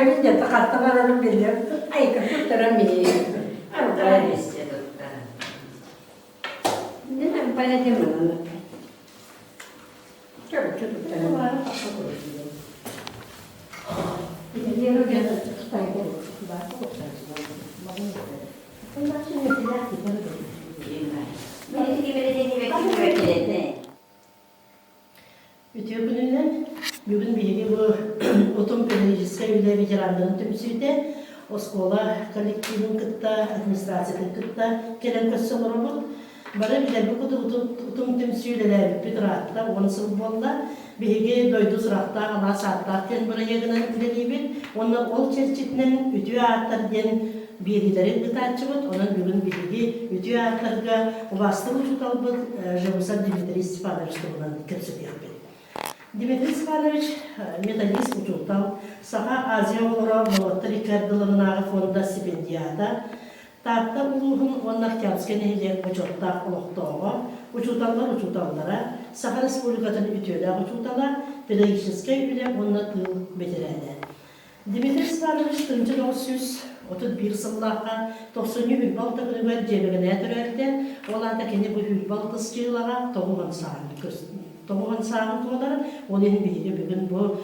Билбэппин дьэ хантан барарын биллэр. Айка туттаран миһи. Арҕаа Истэ туттаран. Нен понятия Чөкчө туттаран. Үтүө күнүнэн! Бүгүн биһиги бу Утум педагогическай үлэ ветераннарын түмсүүтэ оскуола коллективын кытта, администрациятын кытта кэлэн көрсө олоробут. Бары билэрбит курдук Утум түмсүү үлэлээбиппит ыраатта, 10 сыл буолла. Биһиги дойду сурахтаах алаас ааттаах диэн бырайыагынан үлэлиибит уонна ол чэрчитинэн Үтүө ааттар диэн биэриилэри ыытааччыбыт. Онон бүгүн биһиги үтүө ааттарга убаастыыр учууталбыт Жемусов Дмитрий Степанович туһунан кэпсэтиэхпит. Дмитрий Степанович методист учуутал, Саха Азия оҕолоро норуоттар икки ардыларынааҕы фонда стипендиата, Таатта улууһун уонна Октябрьскай нэһилиэк бочуоттаах олохтооҕо, учууталлар учууталлара, Саха Республикатын үтүөлээх учуутала, педагогическай үлэ уонна тыыл бэтэрээнэ. Дмитрий Степанович 1931 сыллаахха тохсунньу сүүрбэ алта күнүгэр Дьиэбэгэнээ төрөөбүтэ, ол аата кини бу сүүрбэ алтыс дьыалаҕа 90 сааһын туолар, ол иһин биһиги бүгүн бу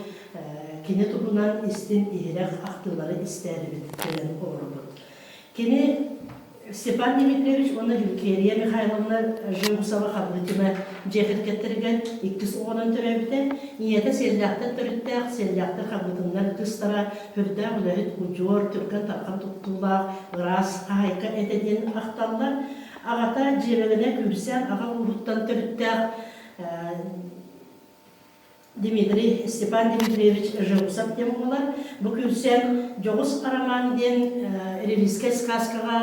кини туһунан истиҥ иһирэх ахтыылары истээрибит кэлэн олоробут. Кини Степан Дмитриевич уонна Люкерия Михайловна Жемусова Хабытина дьиэ кэргэттэригэр иккис оҕонон төрөөбүтэ. Ийэтэ Сиэллээхтэн төрүттээх, Сиэллээхтэр Хабытыннар кыыстара, үрдээх үлэһит, удьуор, түргэн-тарҕан туттуулаах, ыраас хаһаайка этэ диэн ахталлар. Аҕата Дьиэбэгэнэ Күүрсээн аҕа ууһуттан төрүттээх Дмитрий, Степан Дмитриевич Жеусов диэн буолар. Бу күлсэн Дьоҕус арамаан диэн ревизскэй сказкаҕа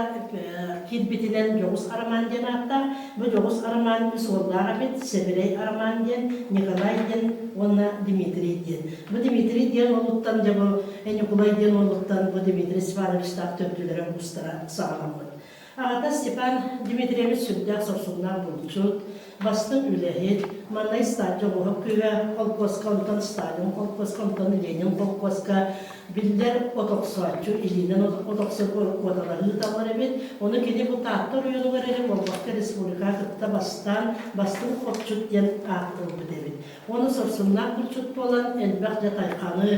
киирбитинэн Дьоҕус арамаан диэн ааттаах. Бу Дьоҕус арамаан үс уоллаах эбит, Сэбирэй арамаан диэн, Николай диэн уонна Дмитрий диэн. Бу Дмитрий диэн уолуттан дьэ бу Ньукулай диэн уолуттан бу Дмитрий Степановичтаах төрдүлэрэ уустара саҕаламмыт. Аҕата Степан Дмитриевич сүрдээх сорсуннаах булчут, бастыҥ үлэһит, манна Дьоҕуһап күүһэ холкуоска, онтон Сталин холкуоска, онтон Ленин холкуоска биллэр от охсооччу, илиинэн от охсор куоталаһыы ыыталлар эбит. Ону кини бу Таатта оройуонугар эрэ буолбакка республикаҕа кытта бастаан бастыҥ отчут диэн аат ылбыт эбит. Уонна сорсуннаах булчут буолан, элбэх дьэ тайҕаны,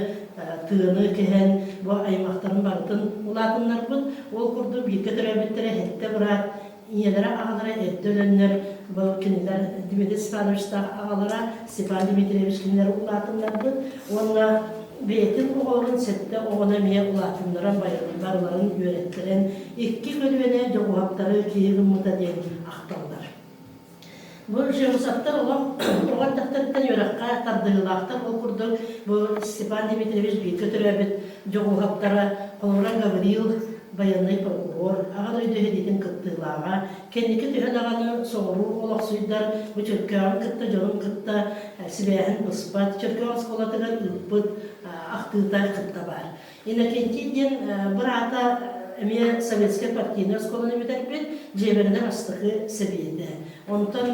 тыаны кэһэн, бу аймахтарын барытын улаатыннарбыт. Ол курдук бииргэ төрөөбүттэрэ сэттэ быраат, ийэлэрэ аҕалара эрдэ өлөннөр, бу кинилэр Дмитрий Степановичтаах аҕалара Степан Дмитриевич кинилэри улаатыннарбыт. Уонна бэйэтин оҕолорун сэттэ оҕону эмиэ улаатыннаран барыларын үөрэттэрэн, икки көлүөнэ дьоҕуһаптары киһи гыммыта диэн ахталлар. Бу Жемусовтар олох оҕо эрдэхтэриттэн үөрэххэ тардыһыылаахтар. Ол курдук бу Степан Дмитриевич бииргэ төрөөбүт дьоҕуһаптара холобура Гаврил байыаннай прокурор, Аҕа дойду сэриитин кыттыылааҕа, кэнники төһө даҕаны соҕуруу олохсуйдар бу Чөркөөҕүн кытта дьонун кытта сибээһин быспат, Чөркөөх оскуолатыгар ыыппыт ахтыыта кытта баар. Иннокентий диэн быраата эмиэ советскай партийнай оскуоланы бүтэрбит, дьиэбэринэ бастакы сэбиэтэ. Онтон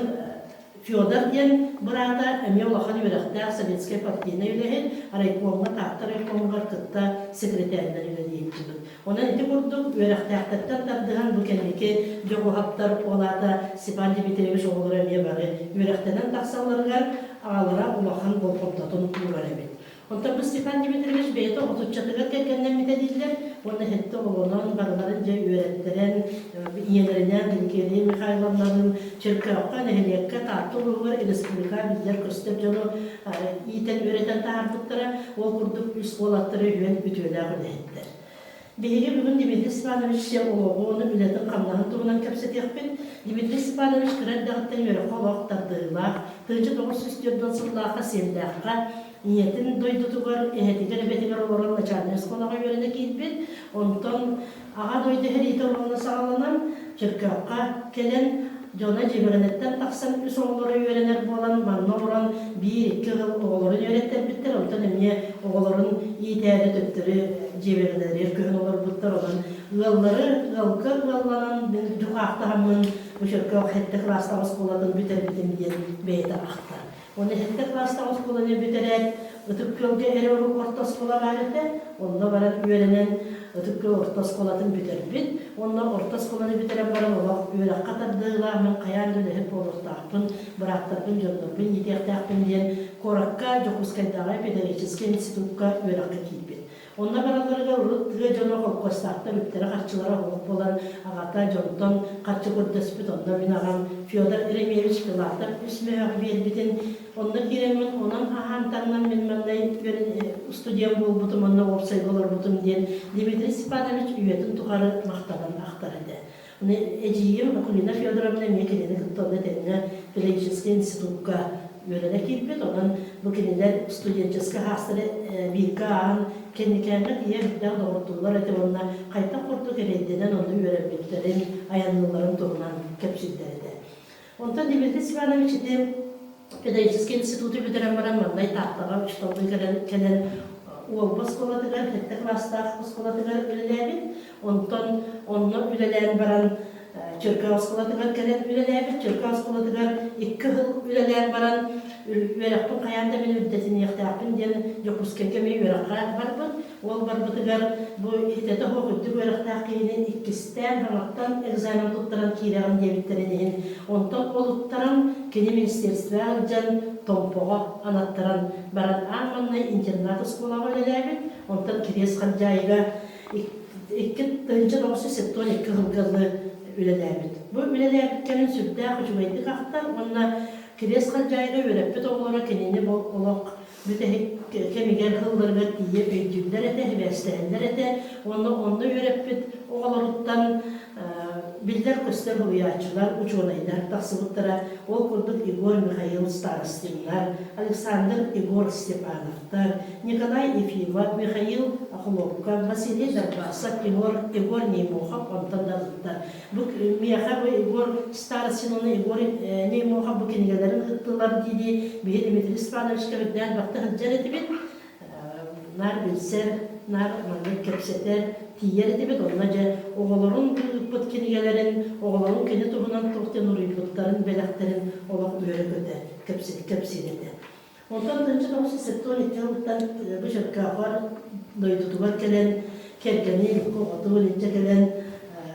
Федор диэн быраата эмиэ улахан үөрэхтээх советскай партийнай үлэһит, райкомҥа Таатта райкомугар кытта секретарынан үлэлиэччибит. Онон ити курдук үөрэхтээхтэртэн тардыһан бу кэнники дьоҕуһаптар ол аата Степан Дмитриевич оҕолоро эмиэ бары үөрэхтэнэн тахсалларыгар аҕалара улахан болҕомтотун уурар эбит. Онтон бу Степан Дмитриевич бэйэтэ отуччатыгар кэргэннэммитэ дииллэр уонна сэттэ оҕолонон барыларын дьэ үөрэттэрэн, ийэлэринээн Гликерия Михайловналыын Чөркөөххө, нэһилиэккэ, Таатта улууһугар республикаҕа биллэр-көстөр дьону иитэн үөрэтэн таһаарбыттара. Ол курдук үс уолаттары үһүөн үтүөлээх үлэһиттэр. Биһиги бүгүн Дмитрий Степанович олоҕун, үлэтин-хамнаһын туһунан кэпсэтиэхпит. Дмитрий Степанович кыра эрдэҕиттэн үөрэххэ олох тардыһыылаах, 1944 сыллаахха Сиэллээххэ ийэтин дойдутугар, эһэтигэр, эбэтигэр олорон начальнай оскуолаҕа үөрэнэ киирбит. Онтон Аҕа дойду сэриитэ уонна саҕаланан, Чөркөөххө кэлэн, дьоно Дьиэбэгэнэттэн тахсан үс оҕолоро үөрэнэр буолан, манна олорон биир-икки ыал оҕолорун үөрэттэрбиттэр, онтон эмиэ оҕолорун иитээри төттөрү Дьиэбэгэнэлэригэр көһөн олорбуттар. Онон ыаллары ыалга ыалланан, мин дьукаахтаһаммын бу Чөркөөх сэттэ кылаастаах оскуолатын бүтэрбитим диэн бэйэтэ ахтар. Уонна сэттэ кылаастаах оскуоланы бүтэрээт, Ытык Күөлгэ эрэ орто оскуола баар этэ. Онно баран үөрэнэн Ытык Күөл орто оскуолатын бүтэрбит. Онно орто оскуоланы бүтэрэн баран олох үөрэххэ тардыылаах мин хайаан да үлэһит буолуохтаахпын, бырааттарбын, дьоннорбун иитиэхтээхпин диэн куоракка Дьокуускайдааҕы педагогическай институкка үөрэххэ киирбит. Онно баралларыгар урут тыа дьоно холкуостаахтар үптэрэ-харчылара суох буолан, аҕата дьонтон харчы көрдөспүт, онно мин аҕам Федор Еремеевич Филатов үс мөһөөҕү биэрбитин, онно киирэммин онон аһаан таҥнан мин манна студент буолбутум, онно уопсайга олорбутум диэн Дмитрий Степанович үйэтин тухары махтанан ахтар этэ. Ону эдьиийим Акулина Федоровна эмиэ кинини кытта онно тэҥҥэ педагогическай институкка үөрэнэ киирбит. Онон бу кинилэр студенческай хаастары бииргэ ааһан кэнникээҥҥэ тиийэ үрдээх доҕордуулар этэ уонна хайдах курдук эрэйдэнэн онно үөрэммиттэрин, айанныылларын туһунан кэпсииллэр этэ. Онтон Дмитрий Степанович ити педагогическай институту бүтэрэн баран маннай Тааттаҕа учууталлыы кэлэн, кэлэн Уолба оскуолатыгар, сэттэ кылаастаах оскуолатыгар үлэлээбит. Онтон онно үлэлээн баран Чөркөөх оскуолатыгар кэлэн үлэлээбит. Чөркөөх оскуолатыгар 2 сыл үлэлээн баран үөрэхпин хайаан да мин үрдэтиниэхтээхпин диэн Дьокуускайга эмиэ үөрэххэ барбыт. Ол барбытыгар бу ситэтэ суох үрдүк үөрэхтээх киһини иккистээн хаҥаттан экзамен туттаран киирэҕин диэбиттэрин иһин, онтон олуттаран кини министерствоҕа сылдьан Томпоҕо анаттаран баран аан маҥнай интернат оскуолаҕа үлэлээбит, онтон Кириэс Халдьаайыга 2972 сылга дылы үлэлээбит. Бу үлэлээбит кэмин сүрдээх үчүгэйдик ахтар уонна Кириэс Халдьаайыга үөрэппит оҕолоро кинини бу олох бүтэһик кэмигэр сылларыгар тиийэ өйдүүллэр этэ, сибээстэһэллэр этэ уонна онно үөрэппит оҕолоруттан биллэр-көстөр суруйааччылар, учуонайдар тахсыбыттара. Ол курдук Егор Михаил Старостиннар, Александр Егор Степановтар, Николай Ефимов, Михаил Охлопков, Василий Дарбасов, Егор, Егор Неймохов онтон да ылыттар. Бу миэхэ бу Егор Старостин уонна Егор Неймохов бу кинигэлэрин ыыттылар дии-дии биһи Дмитрий Степановичка үрдээн бакта сылдьар этибит. Наар билсэр, наар маннык кэпсэтэр, тиийэр этибит. Онно дьэ оҕолорун ыыппыт кинигэлэрин, оҕолорун кини туһунан туох диэн уруйбуттарын, бэлэхтэрин олох үөрэ-көтө кэпсиир этэ. Онтон 1972 сылтан бу Чөркөөхөр дойдутугар кэлэн, кэргэнин, оҕотун илдьэ кэлэн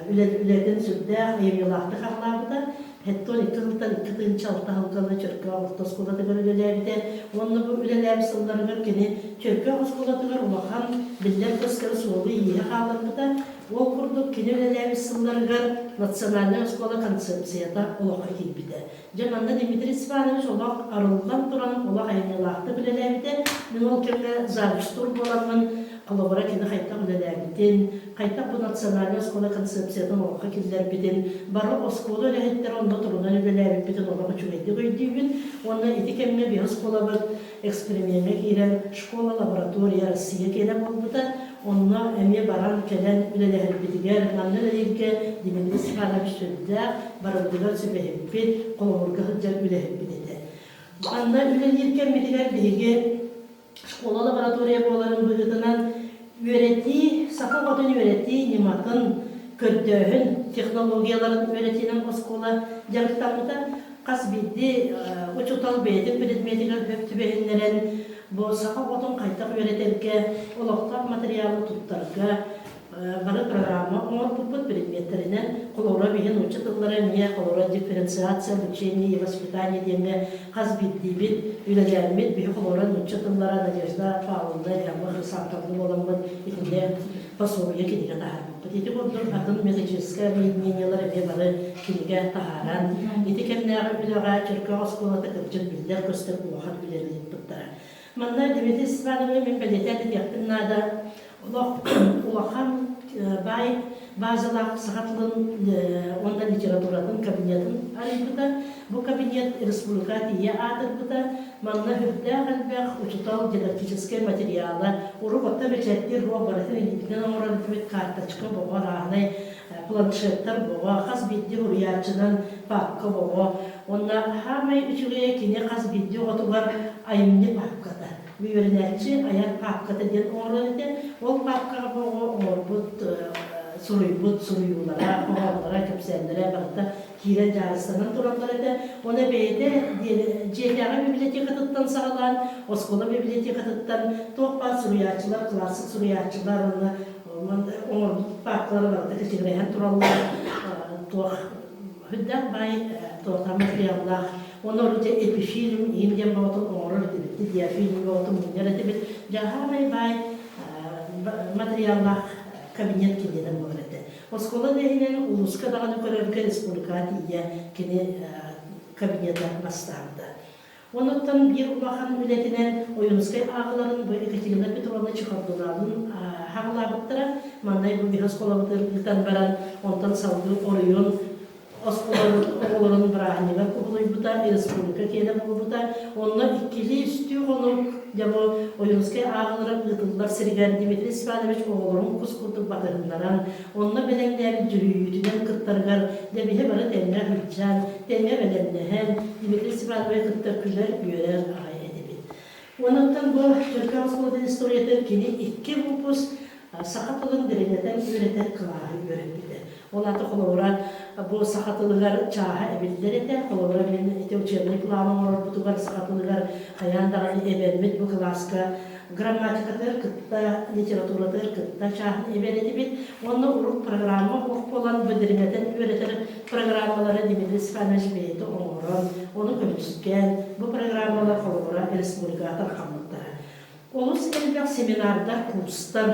үлэтин сүрдээх айымньылаахтык аҕалаабыта. 72 сылтан 2006 сылга Чөркөөх орто оскуолатыгар үлэлээбитэ. Уонна бу үлэлээбит сылларыгар кини Чөркөөх оскуолатыгар улахан биллэр-көстөр суолу-ииһи хаалларбыта. Ол курдук кини үлэлээбит сылларыгар национальнай оскуола концепцията олоххо киирбитэ. Дьэ, манна Дмитрий Степанович олох арыллан туран олох айымньылаахтык үлэлээбитэ. Мин ол кэмҥэ завучтуур буоламмын, холобура, кини хайдах үлэлээбитин, хайдах бу национальнай оскуола концепциятын олоххо киллэрбитин, бары оскуола үлэһиттэрэ онно турунан үлэлээбиппитин олох үчүгэйдик өйдүүбүн. Уонна ити кэмҥэ биһи оскуолабыт эксперимеҥҥэ киирэн школа-лаборатория Россия киэнэ буолбута. Онно эмиэ баран кэлэн үлэлэһэрбитигэр, манна үлэлииргэ Дмитрий Степанович сүрдээх барыбытыгар сүбэһиппит, холобурга сылдьар үлэһиппит этэ. Манна үлэлиир кэммитигэр биһиги школа-лаборатория буоларын быһыытынан үөрэтии, саха оҕотун үөрэтии ньыматын көрдөөһүн технологияларын үөрэтиинэн оскуола дьарыктаммыта. Хас биирдии учуутал бэйэтин предметигэр сөп түбэһиннэрэн, бу саха оҕотун хайдах үөрэтэргэ, олохтоох материалы туттарга бары программа оҥорбуппут предметтэринэн холобура биһи нуучча тыллара эмиэ холобура дифференциация обучение и воспитание диэҥҥэ хас биирдиибит үлэлээммит биһи холобура нуучча тыллара Надежда Павловна Ильямма Хрисантовна буоламмыт итиннэ пособие кинигэ таһаарбыппыт. Ити курдук атын методическай объединениелар эмиэ бары кинигэ таһааран ити кэмнээҕи үлэҕэ Чөркөөх оскуолата кырдьык биллэр-көстөр улахан үлэни ыыппыттара. Манна Дмитрий Степанович мин бэлиэтээн этиэхпин наада, олох улахан баай базалаах саха тылын уонна литературатын кабинетын арыйбыта. Бу кабинет республика тиийэ аатырбыта. Манна үрдээх элбэх учутал дидактическай материала, урук отто бэчээттиир руок барытын илиитинэн оҥорон этибит карточка боҕо арааһынай планшеттар боҕо, хас биирдии уруйааччынан папка боҕо. Уонна хаамай үчүгэйэ кини хас биирдии оҕотугар айымньы папката. Үөрэнээччи айар папката диэн оҥорор этэ. Ол папкаҕа бу оҕо оҥорбут, суруйбут суруйуулара, хоһоонноро, кэпсээннэрэ барыта. киирэн дьаарыстанан тураллар этэ. Уонна бэйэтэ дьиэтээҕи библиотекатыттан саҕалаан, оскуола библиотекатыттан туох баар суруйааччылар, классик суруйааччылар уонна оҥорбут паапкалара барыта кэчигирэһэн тураллар. Туох үрдээх баай туохтаах материаллаах. Уонна ордук эпифильм иин диэн боҕотун оҥорор этибит, диафильм боҕотун мунньар этибит. Дьаһаамай баай материаллаах кабинет киининэн буолар этэ. Оскуола да иһинэн улууска даҕаны көрөргө республикаҕа тиийэ кини кабинета бастаабыта. Онуттан биир улахан үлэтинэн Ойуунускай ааҕыларын бу Екатерина Петровна Чехордуналыын хаҕылаабыттара. Манна бу биһи оскуолабытыгар ыытан баран, онтон салгыы оройуон оҕолорун бырааһынньыгар кубулуйбута, республика киэнэ буолбута. Онно иккилии-үстүү хонук дьэ бу Ойуунускай ааҕылара ыытыллар сиригэр Дмитрий Степанович оҕолорун кус курдук батыһыннаран, онно бэлэмнээбит дьүһүйүүтүнэн кыттарыгар дьэ биһи бары тэҥҥэ сылдьан, тэҥҥэ бэлэмнэһэн, Дмитрий Степанович кытта күлэр-үөрэр аҕай этибит. Онуттан бу Чөркөөх оскуолатын историятын кини икки выпуск саха тылын дириҥэтэн үөрэтэр кылааһы үөрэппитэ. Ол аата холобура бу саха тылыгар чааһа эбиллэр этэ. Холобура мин ити учебный план оҥорорбутугар саха тылыгар хайаан даҕаны эбэммит бу кылааска грамматикатыгар кытта, литературатыгар кытта чааһын эбэр этибит. Уонна урут программа ох буолан бу дириҥэтэн үөрэтэр программалары Дмитрий Степанович бэйэтэ оҥорон, ону көмүскээн, бу программалар холобура республикаҕа тарҕаммыттара. Олус элбэх семинардар, курстар,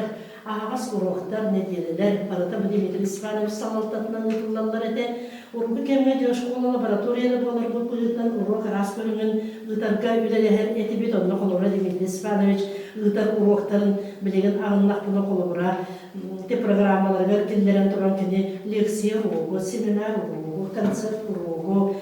аһаҕас уруоктар, нэдиэлэлэр барыта бу Дмитрий Степанович салалтатынан ыытыллаллар этэ. Урукку кэмҥэ дьэ школа лабораторияда буоларбыт быһыытынан уруок араас көрүҥүн ыытарга үлэлэһэр этибит. Онно холобура Дмитрий Степанович ыытар уруоктарын билигин аҕыннахпына холобура ити программаларыгар киллэрэн туран кини лекция уруогу, семинар уруогу, концерт уруогу,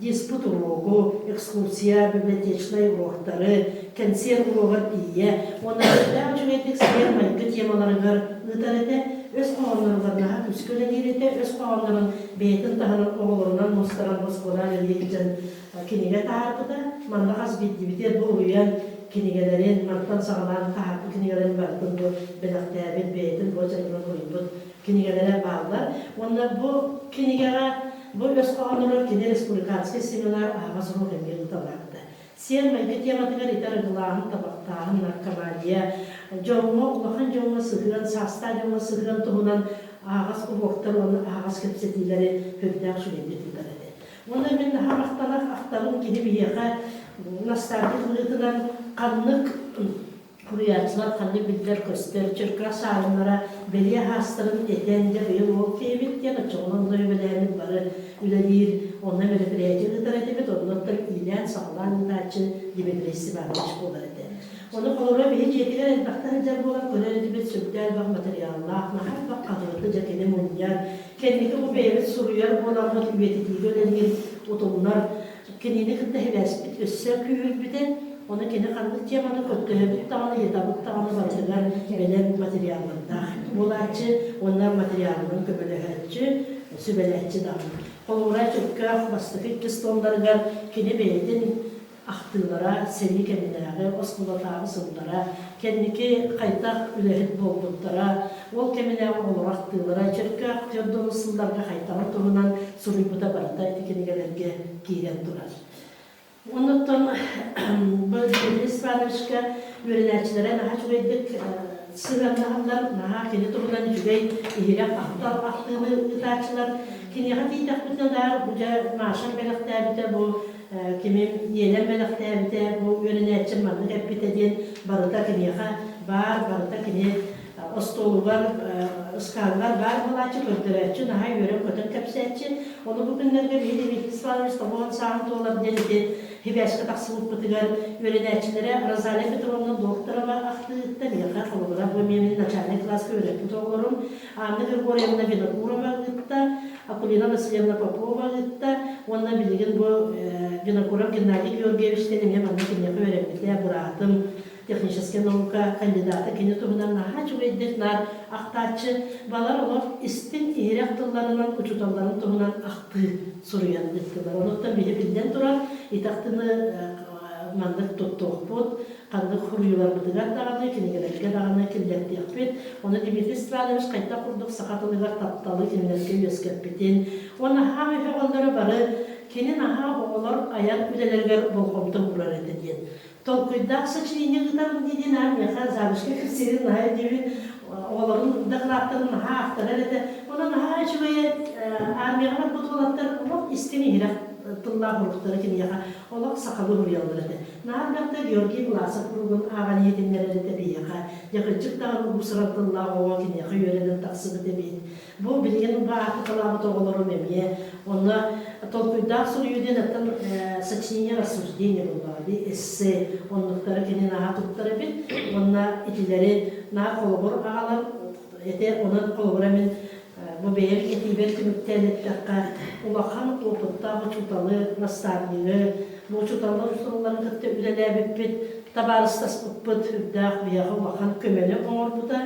диспут уруогу, экскурсия, библиотечнай уруоктары, кэнсиэр уруогар тиийэ уонна сүрдээх үчүгэйдик сиэр-майгы темаларыгар ыытар этэ, өс хоһоонноругар наһаа күүскэ үлэлиир этэ, өс хоһооннорун бэйэтин таһынан оҕолорунан мустаран Москвадан үлэлии сылдьан кинигэ таһаарбыта. Манна хас биирдиибитигэр бу уруйан кинигэлэрин, мантан саҕалаан таһаарбыт кинигэлэрин барытын бу бэлэхтээбит, бэйэтин буочарынан уруйбут кинигэлэрэ бааллар. Уонна бу кинигэҕэ бу өс хоһоонноругар кини республиканскай семинар аһаҕас уруок эмиэ ыыталаабыта. Сиэр-майгы тематыгар ити арыгылааһын, табахтааһын, наркомания, дьоҥҥо, улахан дьоҥҥо сыһыан, саастаах дьоҥҥо сыһыан туһунан аһаҕас уруоктар уонна аһаҕас кэпсэтиилэри сүрдээх үчүгэйдик ыытар этэ. Уонна мин наһаа махтанар ахтабын кини биһиэхэ наставник быһыытынан ханнык Суруйааччылар ханнык биллэр-көстөр Чөркөөх саарыннара бэлиэ аһаастарын этэн, дьэ быйыл уол киһибит диэн оччоҕуна онно үбэлээммит бары үлэлиир, онно мероприятие ыытар этибит, оннуттан иилээн-саҕалаан ыытааччы Дмитрий Степанович буолар этэ. Ону холобура биһи дьиэтигэр элбэхтэ сылдьар буолан көрөр этибит, сүрдээх элбэх материаллаах, наһаа элбэх хаһыаты дьэ кини мунньар, кэнники бу бэйэбит суруйар буоламмыт үйэтитиигэ үлэлиир, утумнар Кинини кытта сибээспит өссө күүһүрбүтэ, ону кини ханнык теманы көрдөһөбүт даҕаны, ыйытабыт даҕаны барытыгар бэлэм материаллардаах буолааччы уонна материалынан көмөлөһөөччү, сүбэлээччи даҕаны. Холобура, Чөркөөх бастакы иккис томнарыгар кини бэйэтин ахтыылара, сэрии кэминээҕи, оскуолатааҕы сыллара, кэнники хайдах үлэһит буолбуттара, ол кэминээҕи оҕолоро ахтыылара, Чөркөөх дьордону сылларга хайдаҕын туһунан суруйбута барыта ити кинигэлэргэ киирэн турар. Оннуттан Дмитрий Степановичка үөрэнээччилэрэ наһаа үчүгэйдик сыһыаннаһаллар, наһаа кини туһунан үчүгэй иһирэх ахтал ахтыыны ыытааччылар. Киниэхэ тиийдэхпитинэ да, бу дьэ Машам бэлэхтээбитэ, бу кимим Елен бэлэхтээбитэ, бу үөрэнээччим маннык эппитэ диэн барыта киниэхэ баар, барыта кини остуолугар, ыскаабыгар баар буолааччы, көрдөрөөччү, наһаа үөрэн-көтөн кэпсээччи. Ону бу күннэргэ биһиги Дмитрий Степанович 90 сааһын туолар диэн ити сибээскэ тахсыбыппытыгар үөрэнээччилэрэ Розалия Петровна Докторова ахтыыттан миэхэ холобура бу эмиэ мин начальнай кылааска үөрэппит оҕолорум Анна Григорьевна Винокурова ыытта, Акулина Васильевна Попова ыытта уонна билигин бу Винокуров Геннадий Георгиевичтэн эмиэ манна киниэхэ үөрэммитэ быраатым техническэй наука кандидата кини туһунан наһаа үчүгэйдик наар ахтааччы балар олох истиҥ иһирэх тылларынан учууталларын туһунан ахтыы суруйан ыыттылар. Онуттан биһи биллэн турар ити ахтыны маннык туттуохпут, ханнык суруйууларбытыгар даҕаны, кинигэлэргэ даҕаны киллэрдиэхпит. Ону Дмитрий Степанович хайдах курдук саха тылыгар тапталы кинилэргэ үөскэппитин уонна хаам өһөҕөллөрө бары кини наһаа оҕолор айар үлэлэригэр болҕомто уурар этэ диэн. Толкуйдаах сочинение ыытабын дии диэн аан миэхэ завучка кэпсиирин наһаа өйдүүбүн, оҕолорун дакылааттарын наһаа ахтарар этэ. Онон наһаа үчүгэйэ армияҕа барбыт уолаттар олох истиҥ иһирэх тыллаах уруктары киниэхэ олох сахалыы уруйаллар этэ. Наар бэртэ Георгий Власов уругун ааҕан иһитиннэрэр этэ биһиэхэ. Дьэ кырдьык даҕаны уус-уран тыллаах оҕо киниэхэ үөрэнэн тахсыбыт эбит. Бу билигин бу ааттаталаабыт оҕолорум эмиэ. Онно толкуйдаах суруйуу диэн оттон сочинение рассуждение буоллаҕа дии, эссе оннуктары кини наһаа туттар эбит. Уонна итилэри наһаа холобур аҕалар этэ. Онон холобура мин бу бэйэм этиибэр түмүктээн эттэххэ, улахан опыттаах учууталы, наставнигы, бу учууталлар учууталларын кытта үлэлээбиппит, табаарыстаспыппыт үрдээх биһиэхэ улахан көмөнү оҥорбута.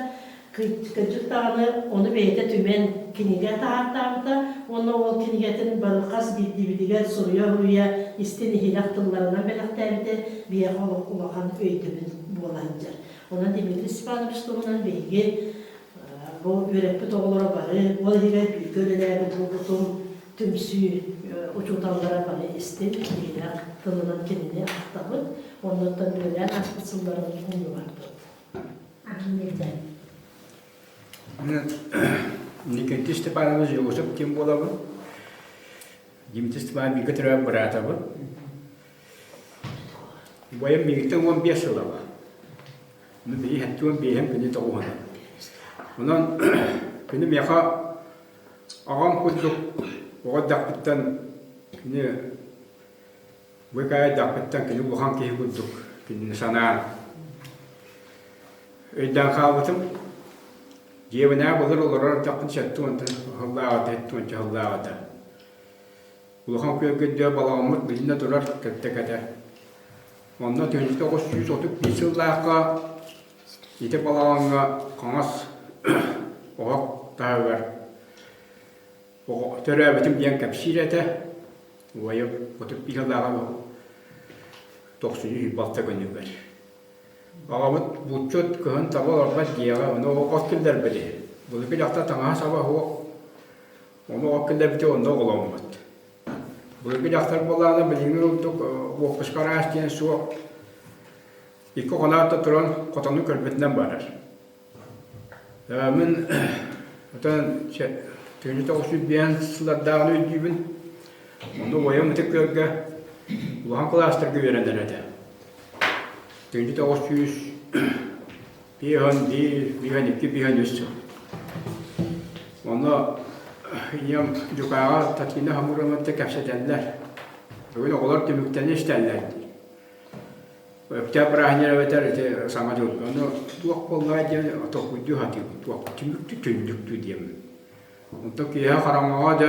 Кырдьык даҕаны ону бэйэтэ түмэн кинигэ таһаартаабыта уонна ол кинигэтин бары хас биирдиибитигэр суруйа-суруйа истин-иһирэх тылларынан бэлэхтээбитэ биһиэхэ олох улахан өйдөбүл буола сылдьар. Онон Дмитрий Степанович туһунан биһиги бу үөрэппит оҕолоро бары, ол иһигэр бииргэ үлэлээбит буолбутум түмсүү учууталлара бары истин, иһирэх тылынан кинини ахтабыт, оннуттан үлэлээн ааспыт сылларын умнубаппыт. Никитий Степанович Иосиф ким буолабын? Дмитрий Степанович бииргэ төрөөбүт быраатабын. Убайым миигиттэн 15 сылаба. Ону биһи 75 күнү тоҕуһунан. Онон күнү миэхэ аҕам курдук оҕо эрдэхпиттэн кини Быкаайа эрдэхпиттэн кини улахан киһи курдук кинини санаан өйдөөн хаалбытым. Дьиэбинээ былыр олорор эрдэхпин 70-тан сыллааҕыта, 70 сыллааҕыта. Улахан күөлгэ балаҕаммыт билинэ турар кэлтэкэтэ. Онно 1931 сыллаахха ити балаҕаҥҥа хаҥас оһох таһыгар Төрөөбүтүм диэн кэпсиир этэ. Убайым 35 сыллааҕы тохсунньу балта күнүгэр. Аҕабыт булчут кыһын таба олорбот дьиэҕэ, ону от киллэрбит үһү. Былыргы дьахтар таҥаһа-саба суох, ону от киллэрбитэ онно оҕоломмут. Былыргы дьахтар буоллаҕына билиҥҥи курдук уоппуска араас диэн суох. Икки хоноот да туран хотону көрбүтүнэн барар. Мин отон 1905 сыллардааҕыны өйдүүбүн. Онно убайым Ытык Күөлгэ улахан кылаастарга үөрэнэр этэ. 1951, 52, 53 сыл. Онно ийэм дьукааҕа Татьяна Хамыровна кэпсэтэллэр. Бүгүн оҕолор түмүктэнэ истэллэр дии. Өктөөп бырааһынньыгар эбэтэр ити Саҥа дьыл. Ону туох буоллаҕай диэн толкуйдуу сатыыбын. Туох түмүктүү түннүктүү диэммин. Онтон киэһэ хараҥаҕа да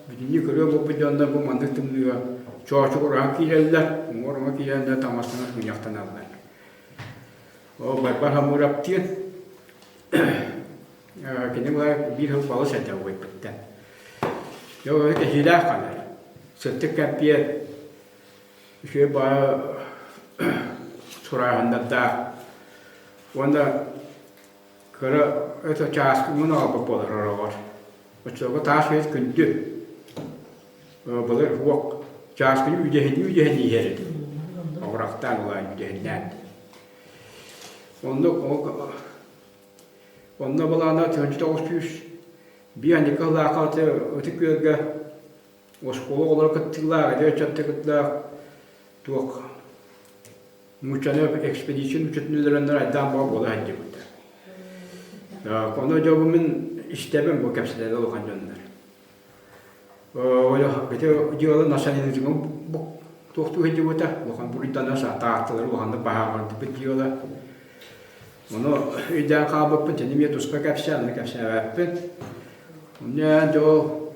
бүтүннүү көрүө буолбут дьоннор бу маннык тымныыга чоочугураһан киирэллэр, уҥуор-уҥа киирэн да таҥастанан мунньахтаналлар. Ол Байбал Хамыырап диэн кини биир сыл балыс этэ убайбыттан. Дьэ ол кэһиилээх ханар. Сыттык кэмпиэт үчүгэй баҕайы сурааһыннардаах уонна кыра это чааскыҥын аҕалбыт буолар ороҕор. Оччолорго таас үөс күндү. Былыр уох чааскыны үдэһиннии үдэһиннии иһэр этим. Оҕурахтаан улаан үдэһиннээн. Оннук онно былаана 1901 Николаахха Ытык Күөлгэ Оскуола оҕолоро кыттыылаах, эдэр ыччаттар кыттыылаах туох нууччаны экспедиция нууччатын өлөрөннөр айдаан бөҕө буола сылдьыбыттар. Ону дьобу мин истэбин бу кэпсэтэллэр улахан дьоннор. Ити дьыала национализмы туохтуу сылдьыбыта, улахан буруйдана саатааттылар улаханнык баһааҕырдыбыт дьыала. Ону өйдөөн хаалбыппын, тини эмиэ туспа кэпсээн, ону кэпсээбэппин. Онно дьол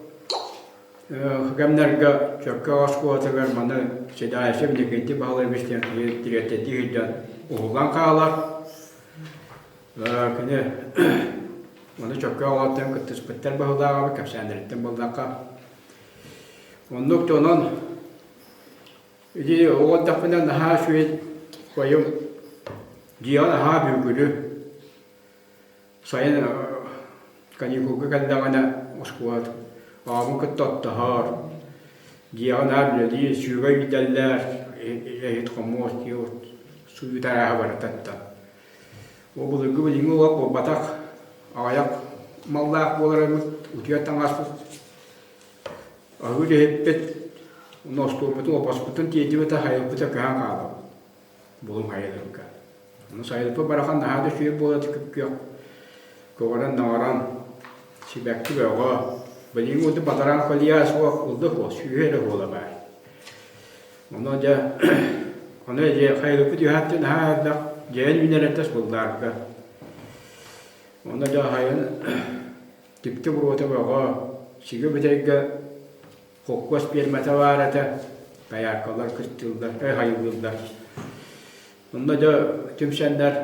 кэмнэргэ Чөркөөх оскуолатыгар маны Седаевич Иннокентий Баһылайевич диэн киһи дириэктэрдии сылдьан уһуллан хаалар. Кини маны Чөркөөх оҕолоруттан кыттыспыттар быһыылааҕа кэпсээннэриттэн буоллахха. Оннук дьонон. Ити оҕо эрдэхпинэ наһаа үчүгэй убайым дьиэҕэ наһаа бүгүрү. Сайын каникулга кэллэҕинэ оскуола аҕабын кытта оттоһор, дьиэҕэ наар үлэлиир, сүөгэй иитэллэр, иһит-хомуос сууйуу арааһа барыта оттон. Ол былыргы билиҥҥи олох буолбатах, аҕыйах маллаах буолар эбит, утуйар таҥаспыт Аһыыр иһиппит, уонна остуолбутун, олбоспутун тиэрдибит аһайылбыта көһөн хаалабыт. Булуҥ хайаларга. Ону сайылпыт барахан наһаа да үчүгэй буола күп-күөх көҕөрөн-наҕаран, сибэкки бөҕө. Билиҥҥи курдук батараан колья суох, ыллык суох, сүүһэ эрэ буола баар. Ону дьэ, ону дьэ хайылыппыт үһээттэн наһаа элбэх дьэйэн үүнэр этэ буллаарга. Ону дьэ аһайын Түптэ буруота бөҕө, сүгэ бүтэйгэ холкуос пиэрмэтэ баар этэ, тайааркалар кыстыыллар, хайылыыллар. Онно дьэ түмсэннэр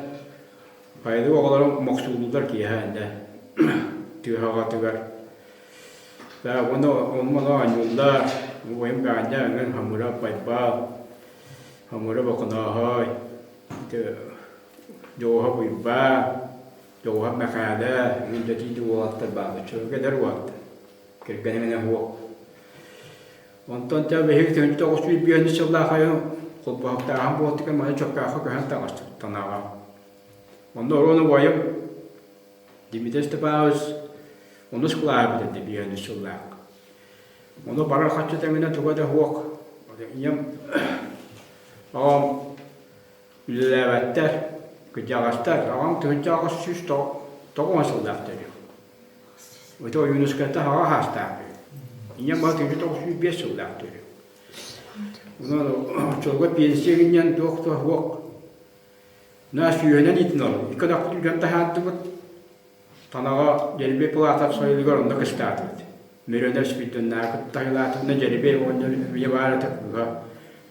хайылык оҕолорун мохсуулууллар киэһэ иннэ тыаһаҕатыгар. Уонна онно оонньууллар, убайым Гаанньа эҥин Хамыра Байбал, Хамыра Боконооһой, Дьоҕуһа Уйбаан, Дьоҕуһап Мэхээлэ, Миндэтиити уолаттар бааллар, чөлгө эдэр уолаттар, кэргэнэ эмэ суох. Онтон тэ биһиги 1905 сыллаах айан холбоһуктааһын буолтугар маны Чоккаахха көһөн таҕыстыбыт Танаҕа. Онно оруону убайым Дмитрий Степанович онус кылааһы бүтэрдэ биэһинчи сыллаах. Ону барар хаччы тэҥинэ туга да суох. Ийэм аҕам Үлэлээбэттэр, кырдьаҕастар, аҕам 1890 сыллаах төрүөх. Ити Ойуунускайтан аҕа саастаах үһү. Ийэм баҕа 1905 сыллаах төрүөх. Онон оччолорго пенсия гинньэн туох да суох. Наа сүүһүнэн иитин олорон, икки ынахпыт үүрэн таһаардыбыт. Танаҕа Дьэрибэй Платов сайылыгар онно кыстаатыбыт. Мөрөнө Спирдоннааҕы кытта айылаатыбына Дьэрибэй оҕонньор үйэ баар этэ, кыыһа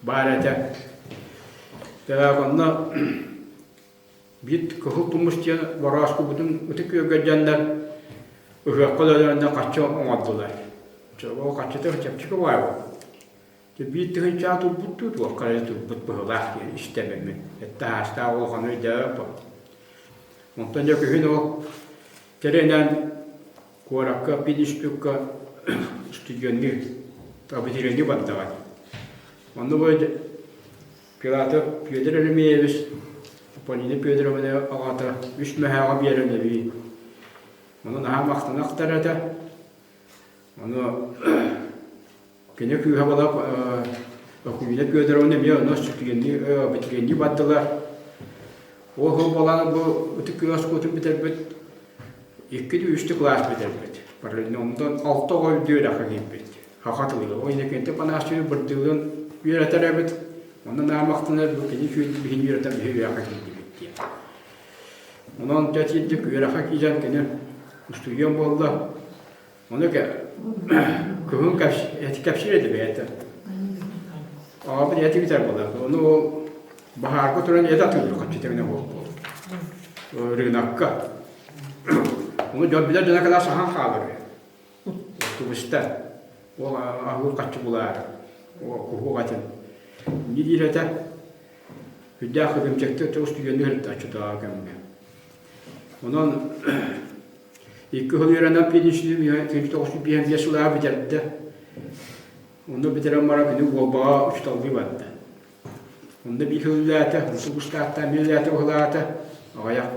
баар этэ. Так онно биир Кыһыл Тумус диэн борооскубутун ытык күөлгэ дьоннор ыһыахха өлөрөннө хаччы оҥордулар. Ол хаччыта чэпчэки баай буолбут. Биир тыһыынчаҕа турбут дуу, туохха эрэ турбут быһыылаах диэн истэбин. Этте аастаах улаханы өйдөөбөппүн. Онтон дьэ күһүн ол тэринэн куоракка пединститукка студенныы абитуриенныы бардаҕа. Онно бу Пилатов Петр Еремеевич Полина Федоровна аҕата үс мөһөөҕө биэрэн эбии. Ону наһаа махтана ахтар этэ. Ону Кини кыыһа буола Акулина Федоровна эмиэ онно студенныы, абитуриенныы бардылар. Ол сыл буолан бу ытык күн оскуолатын бүтэрбит, икки-үстүү кылаас бүтэрбит. Параллельно онтон алта оҕо үрдүк үөрэххэ киирбит. Саха тылыгар. Ол Иннокентий Афанасьевич бырдыылын үөрэтэр эбит. Онно наһаа махтанар бу кини үчүгэйдик биһини үөрэтэн биһи үөрэххэ киирдибит диэн. Онон дьэ итинник үөрэххэ киирэн кини устудьуон буолла. Ону кыһын кэпсиир этэ бэйэтэ. Аҕабыт эти бүтэр буолар. Ону ол баһаарга туран эт атыылыыр хаччытыгына буолбут. Рынокка. Ону дьон билэр дьоно кэлэ саһан хаалар. Тубуста. Ол аһыыр хаччы булаар. Куһуок атын. Не диир этэ. Үрдээх көтүмчэктэ устудьуоннуу сырытта оччотооҕу кэмҥэ. Онон икки сыл үөрэнэн пединститут 1955 сыллааҕы бүтэрдэ. Онно бүтэрэн баран кини Уолбаҕа учууталлыы барда. Онно биир сыл үлэлээтэ, Мусугустаахтаан биир үлэлээтэ быһылаата, аҕыйах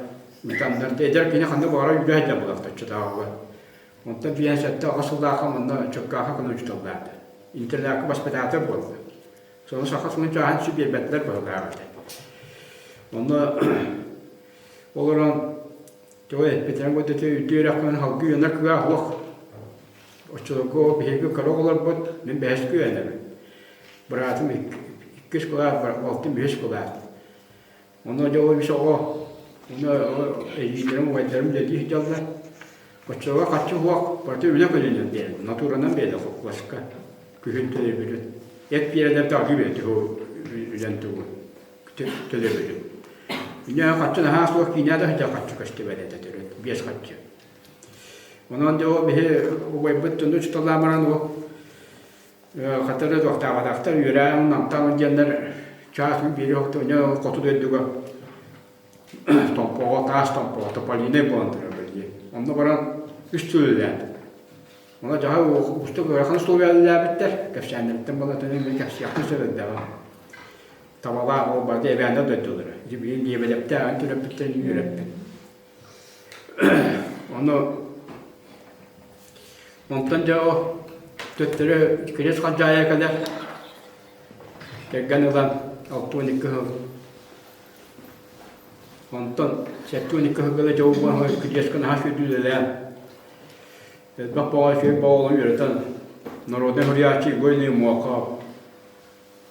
ыытаннар эдэр кини ханна баҕарар үлэ сылдьан булахта оччотооҕуга. Онтон 57 сыллаахха манна Чөккөөхө кына учууталлаата. Интернакка воспитатель буолла. Сону саха тылын чааһын сү биэрбэтилэр быһылаах этэ. Онно Олорон тоҕо эппитинэн курдук үрдүк үөрэхпинэн салгыы үөрэнэр кыаҕа суох. Оччолорго биһиги кыра оҕолорбут, мин бэһискэ үөрэнэбин. Быраатым иккис кылаас, балтым үһүс кылаас. Онно дьэ ол үс оҕо, онно эдьиийдэрим, убайдарым үлэлии сылдьаллар. Оччолорго харчы суох, барыта үлэ көлүнэн биэрэн, натуранан биэрдэ холкуоска. Күһүн төлөбүрүн. Эт биэрэннэр даҕаны биэрдэ үлэн тугун. төлөбүрүн. Инньэ хаччы наһаа суох киинэ да сылдьар хаччы көстүбэт этэ төрүт, биэс хаччы. Онон дьэ ол биһи убайбыт дьону учууталлаан баран ол Хата да туохтаабатахтар үөрээн намтаан диэннэр чаас биири хоту дойдуга Томпоҕо таас Томпоҕо Тополинай буолан турар дии. Онно баран үс сыл үлэлээбит. Онно дьаһал уустук ыарахан условия үлэлээбиттэр. Кэпсээннэриттэн буолан мин кэпсиэхпин сөп элбэҕи. Табалаах ол барыта эбээннэр дойдулара. Ити билигин Лиэбэдэптээҕин төрөппүттэрин үөрэппит. Ону онтон дьэ ол төттөрү Кириэс Халдьаайы кэлэр. Кэргэн ылан 62 сыл Онтон 72 сылга дьолбоһо Кириэскэ наһаа сүрдүү үлэлээн, элбэх баҕа үчүгэй баҕа үөрэтэн, народнай суруйааччы Егор Неймохов,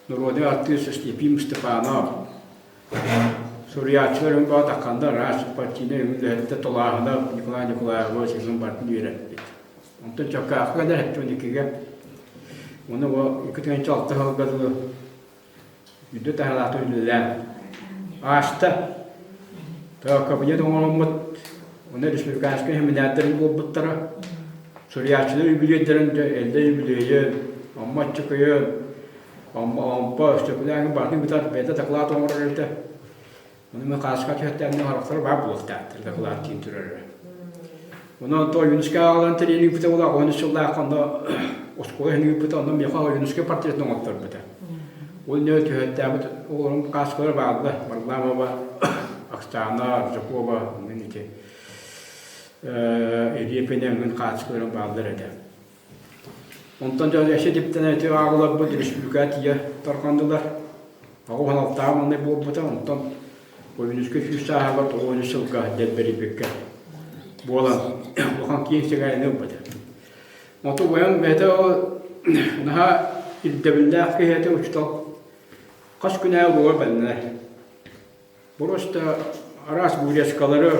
народнай артыыс Ефим Степанов, суруйааччылар өҥ баҕа тахханда араас партийнай үлэһиттэр Толааһынов Николай Николаевич өҥүн барытын үөрэппит. Онтон Чоккаахха кэлэр 72-гэ уонна бу 2006 сылга дылы Үрдү таһаалаахтык үлэлээн ааста. Кабинет оҥороммут, онно республиканскай семинардарын буолбуттара. Суруйааччылар үбүлүөйдэрин эллэ үбүлүөйүн, Амма Аччыкыйын, Амма Ампа, Өстөкүлээҥин барытын ыытар бэйэтэ дакылаат оҥорор этэ. Ону мен хааска түһэттээннэ харахтара баар буолуохтаахтар дакылаат диэн турара. Онон то Ойуунускай аҕалан тэрийэн ыыппыта буолла, 13 сыллаах онно оскуола иһин ыыппыта, онно миэхэ Ойуунускай портретын оҥотторбута. Ол нөҥүө түһэттээммит оҕолорум кааскалара бааллар, Варламова, Оксана, Аржакова, онон ити Илья Пенягин хаачыскалара бааллар этэ. Онтон дьон өссө диптэн ити ааҕыларбыт республикаҕа тиийэ тарҕандылар. 86 маннай буолбута, онтон Ойуунускай сүүс сааһыгар 90 сылга дэлбэрийбиккэ буолан улахан киэҥ сэҥээриини ылбыта. Онтон убайым бэйэтэ ол наһаа ирдэбиллээх киһи этэ учуутал хас күн аайы уруогар бэлэмнэнэр. Просто араас вырезкалары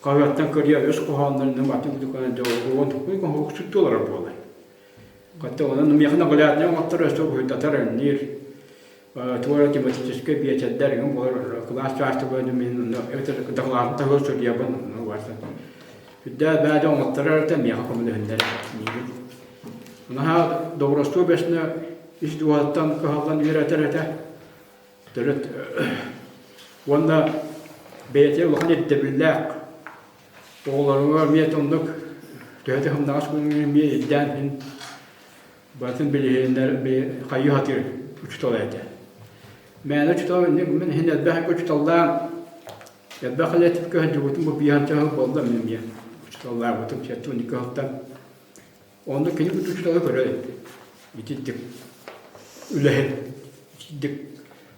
хаһыаттан көрүө өс хоһооннорун атын курдук дьолуон суттуулара буолар. Хатта онон миэхэ нагляднай оҥоттор өссө уһуйдатар өнниир туора тематическай биэчэрдэр эҥин буолар кылаас чаастыгар мин онно эбэтэр дакылаатын таһыгар суруйабын онно барса үрдээх бээдэ оҥотторор этэ миэхэ көмөлөһүннэрэ миигин наһаа добростуу бэсинэ ис дууһаттан кыһаллан үөрэтэр этэ Төрүт уонна бэйэтэ улахан ирдэбиллээх оҕолоругар эмиэ оннук төһө сымнаҕас күҥҥэ эмиэ ирдээн иһин барытын билиһиннэр хайыы сатыыр учуутал этэ. Мээнэ учуутал мин иһин элбэх учууталлаан элбэх элэтипкэ сылдьыбытым бу биир сыл буолла мин эмиэ учууталлаабытым 72 сылтан Онно кини учууталы көрөр этэ. Итинник үлэһит, итинник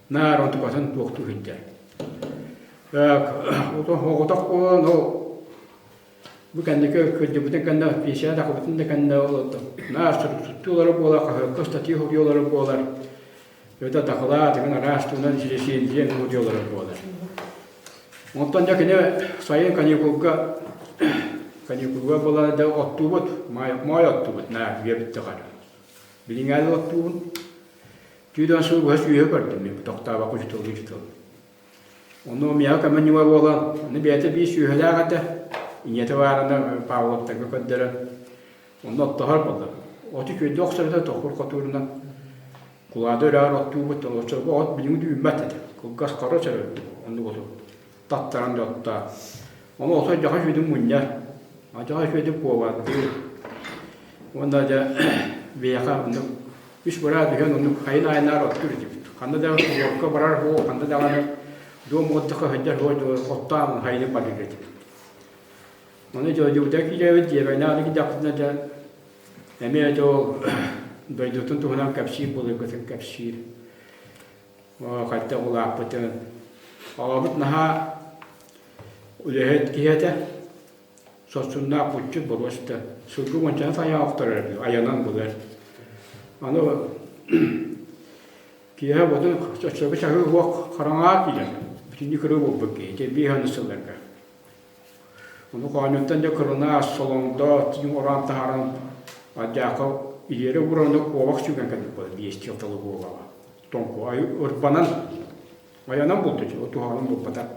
наар онтукатын туохтуу сылдьар. Оҕотох буолан ол бу кэнники кырдьыбытын кэннэ пенсия тахыбытын да кэннэ ол наар суруктуулара буолар, хаһыакка статья суруйалара буолар. Өтө дакылаат игин араас туһунан силисиэлдьиэн суруйалара буолар. Онтон дьэ кини сайын каникулга каникулга буолан дьэ оттуубут, моой оттуубут наар үйэбит тухары. Билиҥҥээли оттуубун. Түүдэн сыл быһа сүүһэ көрдүм мен тохтообокко учуталлыы учутал. Онно миэхэ көмө ньыма буолан, аны бэйэтэ биир сүөһүлээх этэ. Ийэтэ баарына Павловтарга көрдөрөн Онно оттоһор буолла. Оту күөдэ охсорго тохур хотуурунан кулаада өрөөр оттуубут, оччолорго от билиҥҥи үүммэт этэ. Кылгас хоро сөрөр, оннук оту таттаран да оттоо. Ону ото дьаха сүөдүн мунньар, адьаха сүөдүн куобардыыр. Уонна дьэ биһиэхэ оннук үс быраат үһүөн оннук хайын айанаар оттуур этибит. Ханна да уокка барар һуох, ханна даҕаны дом отдыха сылдьар һуох оттоон хайыны барыыр этибит. Ону дойдубутугар киирэбит, дьиэбэйнээх киирдэхпитинэ дьэ эмиэ дьэ ол дойдутун туһунан кэпсиир былыргытын кэпсиир. Хайдах улааппытын. Аҕабыт наһаа үлэһит киһи этэ. Соччуннаах булчут боруоста. Сылгы уончаны тайаҕа охторор айанан булар. Аны киэһэ ботун оччолорго чаһыы уох хараҥаҕа киирэр. Бүтүннүү кырыы буолбут киһи. Ити биир аны сылларга. Ону хоонньуттан дьэ кырынаас, солоҥдо, тииҥ ороон таһааран алдьаахха ириэрэ ууран куобах сүгэн кэлбит буолар биэстии алталыы куобаҕа. Тоҥку ырбанан айанан булду туһаҕынан булбатах.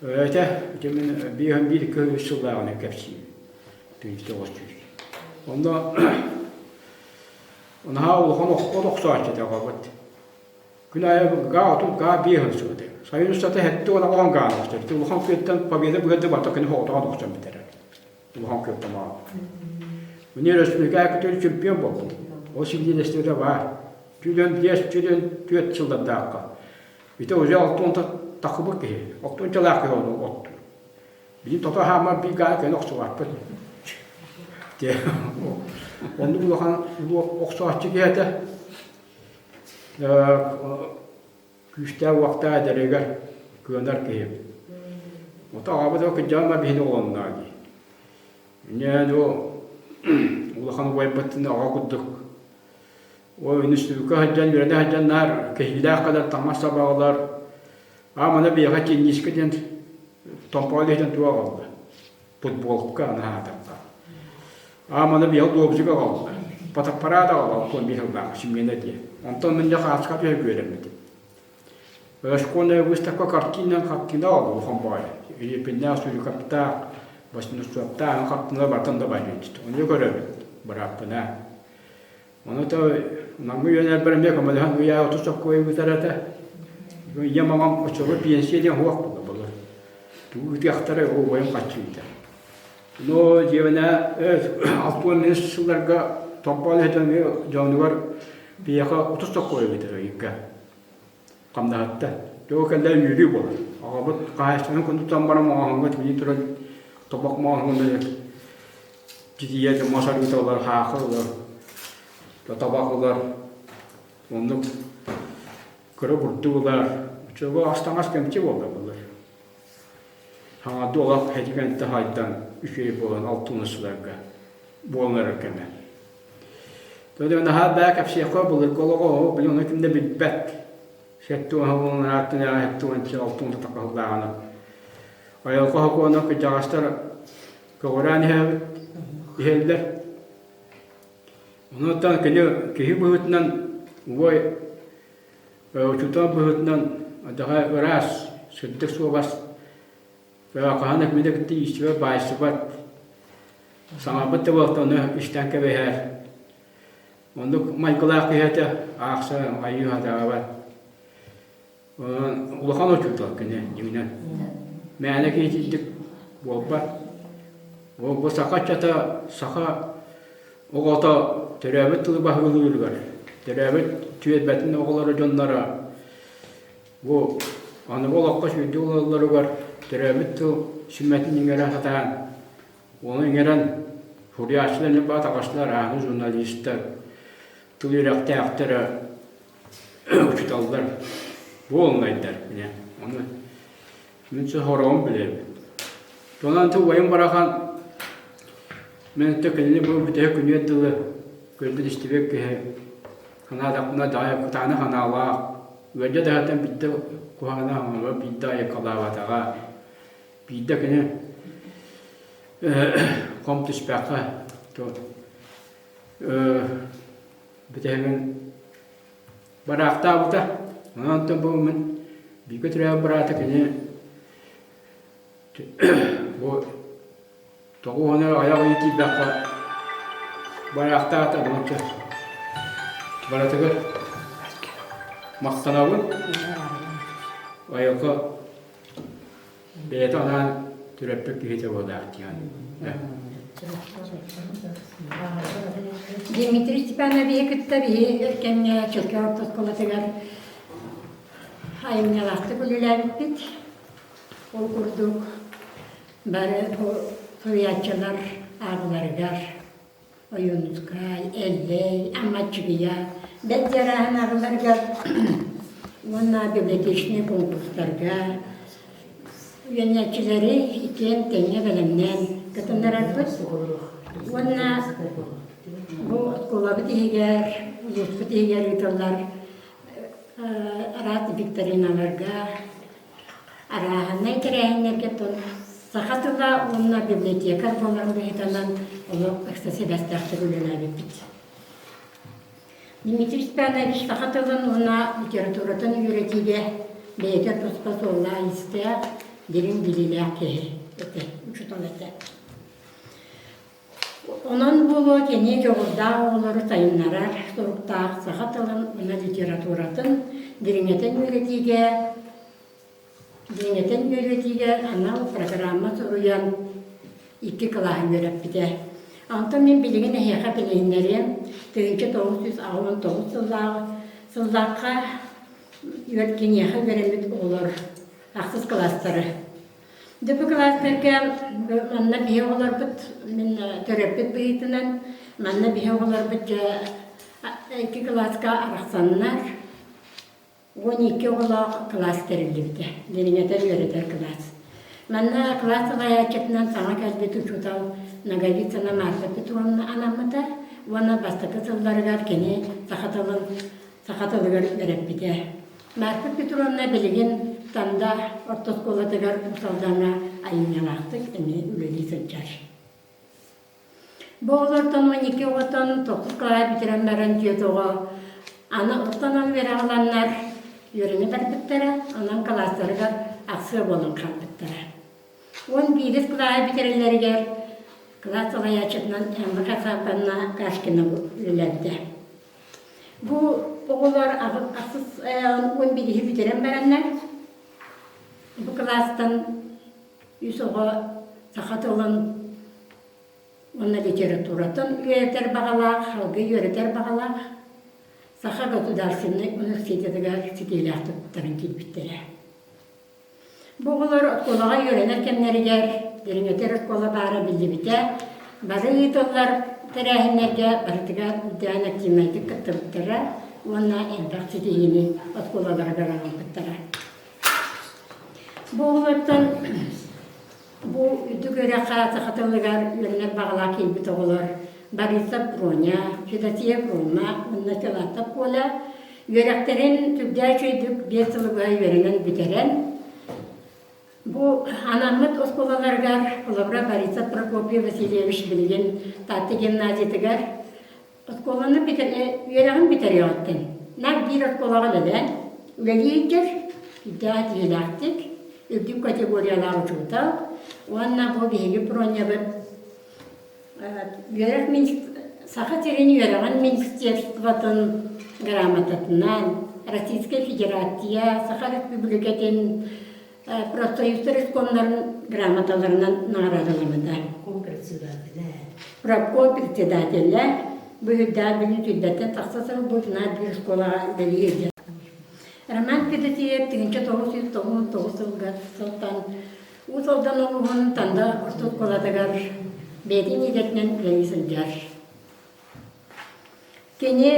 Этэ ити мин биэһин биир икки үс сыллааҕынан кэпсиим. 1900. Онно. Наһаа улахан от охсооччу этэ аҕабыт. Күн аайы гаа отун гаа биэһин охсубута. Сайын устата 70 аҕаҕын гааны охсор. Ити улахан күөттэн Победа быһыта барыта күнү соҕотоҕун охсон бүтэрэр. Улахан күөттэн маҕан. Мин өрөспүүбүлүкэ күтүр чемпион буолбут. Ол силиэдэстибэтэ баар. Түлөн биэс, түлөн түөрт сыллардаахха. Ити уже алтуон тахыбыт киһи. Алтуончалаах киһи ону оттуур. Биир тото хаамар биир гааны көнө охсубаппыт. Оннук улахан охсооччу киһи этэ. Күүстээх уохтаах эдэригэр кыанар киһи. Ото аҕабыт ол кырдьаҕас биһини оҕолонноо дии. Инньэ улахан убайбыттын аҕа курдук Ой, институкка сылдьан, үөрэнэ сылдьан наар кэһиилээх кэлэр таҥас сабаҕалар. Аа, маны биһиэхэ тенниска диэн Томпоҕо иһитэн туох аҕалла? Футболка наһаатахха. Аа, маны биһиэхэ лобзик аҕалла. Фотоаппарат аҕалла, онтон биир сыллаах симиэнэ диэн. Онтон мин дьэ хааска түһэ үөрэммитим. Школьная выставка картинынан хартина аҕалла улахан баҕайы. Репиннээх, Сурикоптаах, Васнецовтаах хартыналар барытын да баайдыт. Ону көрөбүт, бырааппына. Ону то Намҥа үөрэнэрбэр эмиэ көмөлөһөн ыйаа 30 соккуойу ыытар этэ. Ийэм аҕам оччолорго пенсия диэн суох буолла былыр. Тугу ыытыахтарай убайым харчы ыытар. Но дьиэбинэ 65 сылларга Томпо үлэһитэ дьонугар биһиэхэ 30 соккуойу ыытар ыйга. Хамнаһытта. Дьэ кэллэ үөрүү буолар. Аҕабыт хаһаайыстыбаны кунтутан баран маҕаһыҥҥа тиийэн туран тобох маҕаһыҥҥа Титийэ мас арыыта ылар, хаахы ылар, табах ылар, оннук кыра бурдук ылар. Оччолорго ас-таҥас кэмчи буолла былыр. Хаҥарды олох һэтигэнтэ хайдан үчүгэй буолан алтын сыларга буолан эрэр кэмэ. Тоҕо наһаа бээ кэпсиэххэ былыргы олоҕу били ону ким да билбэт. Сэттэ уон ааттынааҕы 76 такаһыллааҕына. Айылҕа сокуона кырдьаҕастар көҕүрээн иһэбит, иһэллэр. Онуоттан кини киһи быһыытынан убай учуутал быһыытынан адаҕа ыраас, сырдык суобас, хаһан да кытта иистибэт, баайсыбат, саҥарбыт да буолта ону истэн кэбиһэр. Оннук майгылаах киһи этэ, аахса айыы сатаабат. Улахан учуутал кини дьиҥинэн. Мээнэ киһитийдик буолбат. Ол бу саха ыччата саха оҕото төрөөбүт тылы баһылыырыгар, төрөөбүт түөлбэтин оҕолоро дьонноро бу аныгы олоххо сүүрдүү олороллоругар төрөөбүт тыл сүмэтин иҥэрэ сатаан, ону иҥэрэн суруйааччылар ньурба атаҕастылар, ааны журналистар, тыл үөрэхтээхтэрэ учууталлар буолунайдар ону мин сороҕун билэбин Онон убайым барахан мен кинини бу бүтэһик күнүөр дылы көрбүт истибэт киһи санаатахпына даҕай кытаанах анаалаах ыалдьа даһатан биирдэ куһаҕана оҥоро биирдэ айыкалаабатаҕа биирдэ кини хом түспэххэ бүтэһигин бараахтаабыта. Онон онтон бу мин бииргэ төрөөбүт быраата кини бу тоҕуһуна айах ыйы киирдэххэ бараахтаата онча барытыгар махтанабын айылҕа Бэйэтэ анаан төрөппүт киһитэ буолаах диэн. Дмитрий Степановиһы кытта биһи өр кэмҥэ Чөкө орто оскуолатыгар айымньылаахтык үлэлээбиппит. Ол курдук бары бу суруйааччылар ааҕыларыгар Ойуунускай, Эллэй, Аммаччыгыйа бэрт дьарааһын ааҕыларыгар уонна библиотечнай конкурстарга үөрэнээччилэри иккиэн тэҥҥэ бэлэмнээн кытыннарарбыт уонна бу оскуолабыт иһигэр, улууспут иһигэр ыытыллар араас викториналарга Арааһынай тэрээһиннэргэ саха тыла уонна библиотекарь буоларын быһыытынан олох ыкса сибээстээхтик үлэлээбиппит. Дмитрий Степанович саха тылын уонна литературатын үөрэтиигэ бэйэтэ туспа суоллаах-иистээх, дириҥ билиилээх киһи этэ, учуутал этэ. Онон буолуо кини дьоҕурдаах оҕолору сайыннарар соруктаах саха тылын уонна литературатын дириҥэтэн үөрэтиигэ дириҥэтэн үөрэтиигэ анал программа суруйан икки кылааһы үөрэппитэ. Онтон мин билигин эһиэхэ билиһиннэриэм 1989 сыллааҕы сыллаахха киниэхэ үөрэммит оҕолор ахсыс кылаастары. Дьэ бу кылаастарга манна биһи оҕолорбут мин төрөппүт быһыытынан манна биһи оҕолорбут дьэ икки кылааска арахсаннар 12 оҕолоох кылаас тэриллибитэ. Дириҥэтэр үөрэтэр кылаас. Манна кылаас салайааччытынан саҥа кэлбит учуутал Ноговицына Марфа Петровна анаммыта уонна бастакы сылларыгар кини саха тылын саха тылыгар үөрэппитэ. Марфа Петровна билигин Танда орто оскуолатыгар Уус Алдаҥҥа айымньылаахтык эмиэ үлэлии сылдьар. Бу оҕолортон 12 оҕотон тохсус кылааһы бүтэрэн баран түөрт оҕо аны оттонон үөрэх ыланнар үөрэнэ барбыттара, онон кылаастарыгар ахсыа буолан хаалбыттара. Уон биирис кылааһы бүтэрэллэригэр кылаас салайааччытынан Эмма Касаповна Кашкина үлэлээбитэ. Бу оҕолор ахсыс уон биириһи бүтэрэн бараннар, бу кылаастан үс оҕо саха тылын уонна литературатын үөрэтэр баҕалаах, салгыы үөрэтэр баҕалаах Саха государственнай университетыгар ситиилээх туттаран киирбиттэрэ. Бу оҕолор оскуолаҕа үөрэнэр кэмнэригэр дириҥэтэр оскуола баара биллибитэ, бары ыытыллар тэрээһиннэргэ барытыгар үрдээн активнайдык кыттыбыттара уонна элбэх ситиһиини оскуолаларыгар аҕалбыттара. Бу оҕолортон бу үрдүк үөрэххэ саха тылыгар үөрэнэр баҕалаах киирбит оҕолор Борисов Проня, Федосеев Рома уонна Филатов Коля үөрэхтэрин сүрдээх үчүгэйдик биэс сылы быһа үөрэнэн бүтэрэн, бу анаммыт оскуолаларыгар, холобура, Борисов Прокопий Васильевич билигин Таатта гимназиятыгар Оскуоланы үөрэҕин бүтэриэҕиттэн наар биир оскуолаҕа үлэлээн, үлэлии сылдьар, үрдээх идиэлээхтик, үрдүк категориялаах учуутал уонна бу биһиги Пронябыт үөрэх Саха сирин үөрэҕин министерствотын грамотатынан Российскай Федерация, Саха Республикатын профсоюзтар рескомнарын грамоталарынан наҕараадаламмыта. Профком председателэ. Профком председателэ бу үрдээх билин сүүрбэттэн тахса сыл бу биир оскуолаҕа үлэлии Роман Федосеев 1999 сылга сылтан Уус Алдан улууһун Танда орто оскуолатыгар бэйэтин идэтинэн үлэлии сылдьар. Кини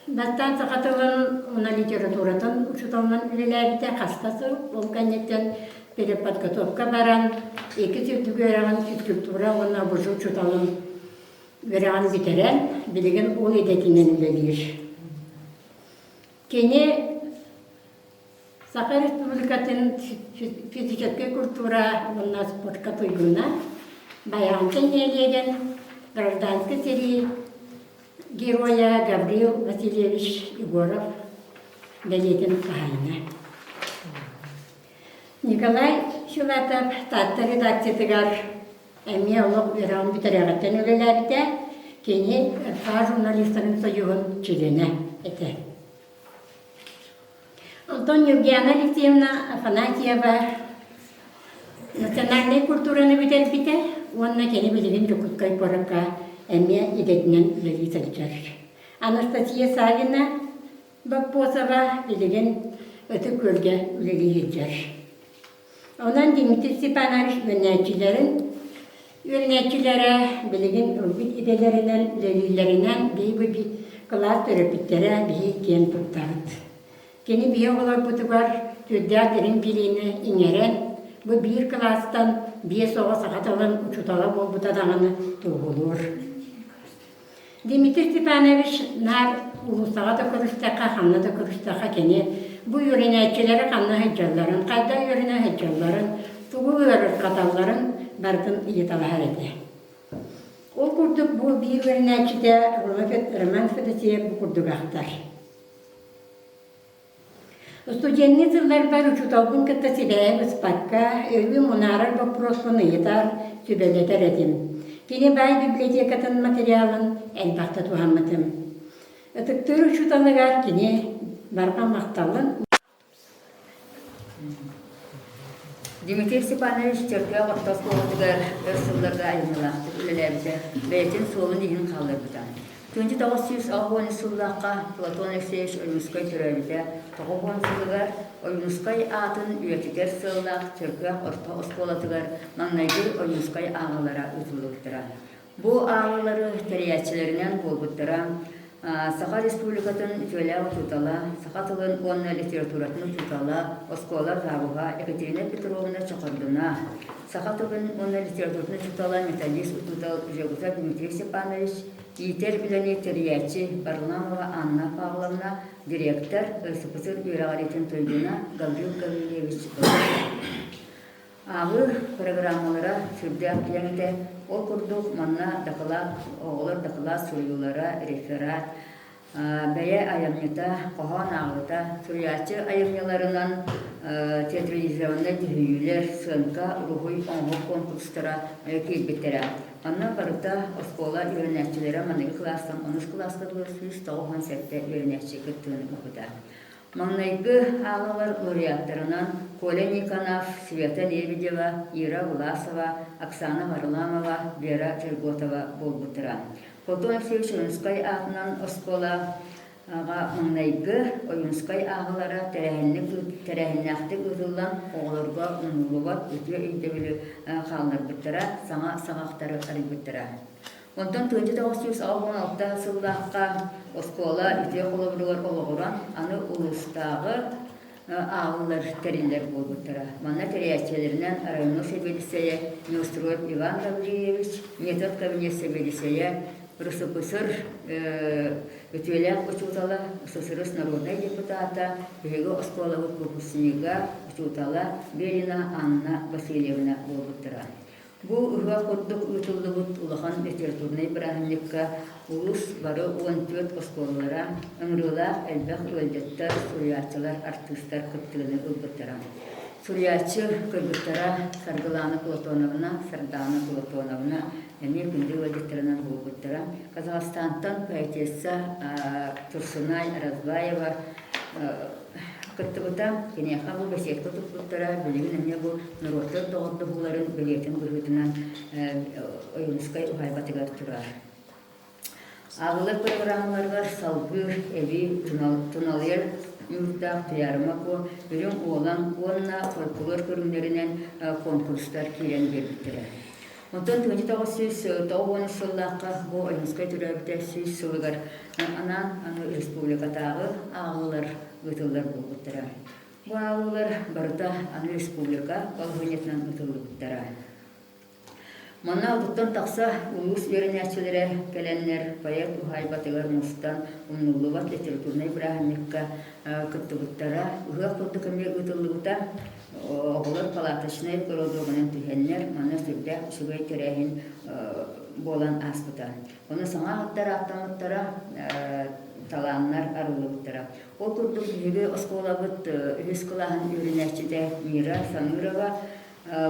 бастаан саха тылын уонна литературатын учууталынан үлэлээбитэ хаста сыл, ол кэнниттэн переподготовка баран, иккис үрдүк үөрэҕин физкультура уонна обуж учууталын үөрэҕин бүтэрэн, билигин ол идэтинэн үлэлиир. Кини Саха Республикатын физическэй культура уонна спортка туйгуна, Байаҕантай нэһилиэгин гражданскай сэрии геройа Гаврил Васильевич Егоров бэлиэтин хаһаайына. Николай Филатов Таатта редакциятыгар эмиэ олох үөрэҕин бүтэриэҕиттэн үлэлээбитэ, кини РФА журналистарын союһун чилиэнэ этэ. Онтон Ньургуяна Алексеевна Афанасьева национальнай культураны бүтэрбитэ уонна кини билигин Дьокуускай куоракка эмиэ идэтинэн үлэлии сылдьар. Анастасия Савина Боппосова билигин Ытык Күөлгэ үлэлии сылдьар. Онон Дмитрий Степанович үөрэнээччилэрин үөрэнээччилэрэ билигин ылбыт идэлэринэн үлэлииллэринэн биһиги кылаас төрөппүттэрэ биһи киэн туттабыт. Кини биһи оҕолорбутугар сүрдээх дириҥ билиини иҥэрэн, бу биир кылаастан биэс оҕо саха тылын учуутала буолбута даҕаны туоһулуур. Дмитрий Степанович наар улуустаҕа да көрүстэххэ, ханна да көрүстэххэ кини бу үөрэнээччилэри ханна сылдьалларын, хайдах үөрэнэ сылдьалларын, тугу ыарырҕаталларын барытын ыйыталаһар этэ. Ол курдук бу биир үөрэнээччитэ Роман Федосеев бу курдук ахтар. Студенныы сылларбар учууталбын кытта сибээһи быспакка, өрүү мунаарар боппуруоспун ыйытар, сүбэлэтэр этим. Кини баай библиотекатын материалын элбэхтэ туһаммытым. Ытыктыыр учууталыгар кини барҕа махталын Дмитрий Степанович Чөркөөх орто оскуолатыгар өр сылларга айымньылаахтык үлэлээбитэ, бэйэтин суолун-ииһин хаалларбыта. 1980 сыллаахха Платон Алексеевич Ойуунускай төрөөбүтэ 90 сылыгар Ойуунускай аатын үйэтитэр сыаллаах Чөркөөх орто оскуолатыгар маҥнайгы Ойуунускай ааҕыылара ыытыллыбыттара. Бу ааҕыылары тэрийээччилэринэн буолбуттара Саха Республикатын үтүөлээх учуутала, саха тылын уонна литературатын учуутала, оскуола завуһа Екатерина Петровна Чохордуна, саха тылын уонна литературатын учуутала, методист учуутал Жегутов Дмитрий Степанович, иитэр үлэни тэрийээччи Варламова Анна Павловна, директор, РСФСР үөрэҕириитин туйгуна Гаврил Гаврильевич Ааҕыы программалара сүрдээх киэҥ этэ. Ол курдук манна дакылаат, оҕолор дакылаат суруйуулара, реферат, бэйэ айымньыта, хоһоон ааҕыыта, суруйааччы айымньыларынан театрализованнай дьүһүйүүлэр, сыаҥка, уруһуй, оҥоһук конкурстара киирбиттэрэ. Манна барыта оскуола үөрэнээччилэрэ маныгы кылаастан онус кылааска дылы 197 үөрэнээччи кыттыыны ылбыта. Маҥнайгы ааҕыылар лауреаттарынан Коля Никонов, Света Лебедева, Ира Власова, Оксана Варламова, Вера Жерготова буолбуттара. Платон Алексеевич Ойуунускай аатынан оскуолаҕа маҥнайгы Ойуунускай ааҕыылара тэрээһиннээхтик ыытыллан, оҕолорго умнуллубат үтүө өйдөбүлү хаалларбыттара, саҥа саҕахтары арыйбыттара. Онтон 1986 сыллаахха оскуола үтүө холобуругар олоҕуран, аны улуустааҕы ааҕыллар тэриллэр буолбуттара. Манна тэрийээччилэринэн районо сэбиэдиссэйэ Неустроев Иван Гаврильевич, метод кабинет сэбиэдиссэйэ, РСПСР үтүөлээх учуутала, СССР народнай депутата, биһиги оскуолабыт выпускнига, учуутала Белина Анна Васильевна буолбуттара. Бу ыһыах курдук ыытыллыбыт улахан литературнай бырааһынньыкка улуус бары 14 оскуолалара, ыҥырыылаах элбэх ыалдьыттар, суруйааччылар, артыыстар кыттыыны ылбыттара. Суруйааччы кыргыттара Саргылаана Платоновна, Сардаана Платоновна эмиэ күндү ыалдьыттарынан буолбуттара. Казахстантан поэтесса Турсунай Разбаева кыттыбыта. Киниэхэ бу беседка туппуттара, билигин эмиэ бу норуоттар доҕордоһууларын бэлиэтин быһыытынан Ойуунускай уһаайбатыгар турар. Ааҕылар программаларыгар салгыы эбии туналыйар ньуурдаах Туйаарыма Куо, Үрүҥ Уолан уонна фольклор көрүҥнэринэн конкурстар киирэн биэрбиттэрэ. Онтон 1990 сыллаахха бу Ойуунускай төрөөбүтэ 100 сылыгар анаан аны республикатааҕы ааҕыылар ыытыллар буолбуттара. Бу ааҕыылар барыта аны республика балаһыанньатынан ыытыллыбыттара. Манна отуттан тахса улуус үөрэнээччилэрэ кэлэннэр поэт уһаайбатыгар мустан умнуллубат литературнай бырааһынньыкка кыттыбыттара. Ыһыах курдук эмиэ ыытыллыбыта. Оҕолор палаточнай городогунан түһэннэр, манна сүрдээх үчүгэй тэрээһин буолан ааспыта. Ону саҥа ааттар ааттаммыттара, талааннар арыллыбыттара. Ол курдук биһиги оскуолабыт үһүс кылааһын үөрэнээччитэ Мира Санырова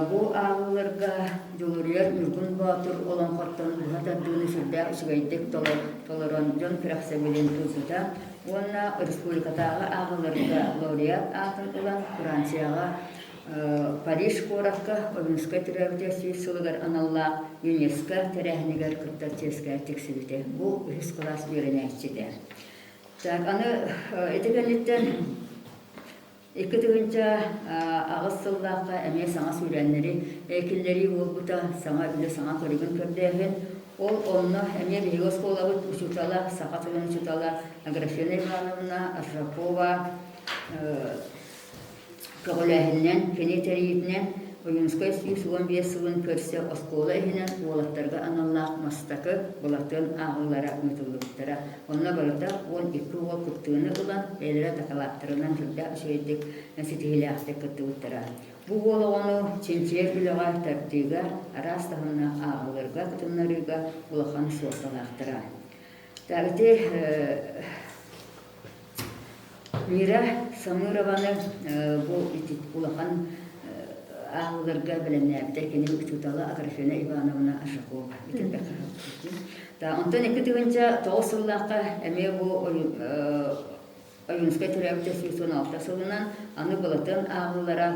Бу ааҕыыларга Дьулуруйар Ньургун Боотур олоҥхоттон быһа тардыыны сүрдээх үчүгэйдик толорон дьон кэрэхсэбилин ылбыта уонна республикатааҕы ааҕыыларга лауреат аатын ылан Францияҕа Париж куоракка Ойуунускай төрөөбүтэ 100 сылыгар аналлаах ЮНЕСКО тэрээһинигэр кыттар чиэскэ тиксибитэ. Бу үһүс кылаас үөрэнээччитэ. Так, аны ити кэнниттэн 2008 сыллаахха эмиэ саҥа сүүрээннэри киллэрии буолбута, саҥа үлэ саҥа көрүҥүн көрдөөһүн. Ол онно эмиэ биһиги оскуолабыт учуутала, саха тылын учуутала Аграфена Ивановна Аржакова көҕүлээһининэн, кини тэрийиитинэн Ойуунускай 115 сылын көрсө оскуола иһинэн уолаттарга аналлаах бастакы Былатыан ааҕыылара ыытыллыбыттара. Онно барыта 12 уол кыттыыны ылан, бэйэлэрэ дакылааттарынан сүрдээх үчүгэйдик, ситиһиилээхтик кыттыбыттара. Бу уол оҕону чинчийэр үлэҕэ тардыыга, араас таһымнаах ааҕыыларга кытыннарыыга улахан суолталаахтара. Ити Мира Самырованы бу улахан. ааҕыыларга бэлэмнээбитэ кини учуутала Аграфена Ивановна Аржакова. Онтон 2009 сыллаахха эмиэ бу Ойуунускай төрөөбүтэ 116 сылынан аны Былатыан ааҕыылара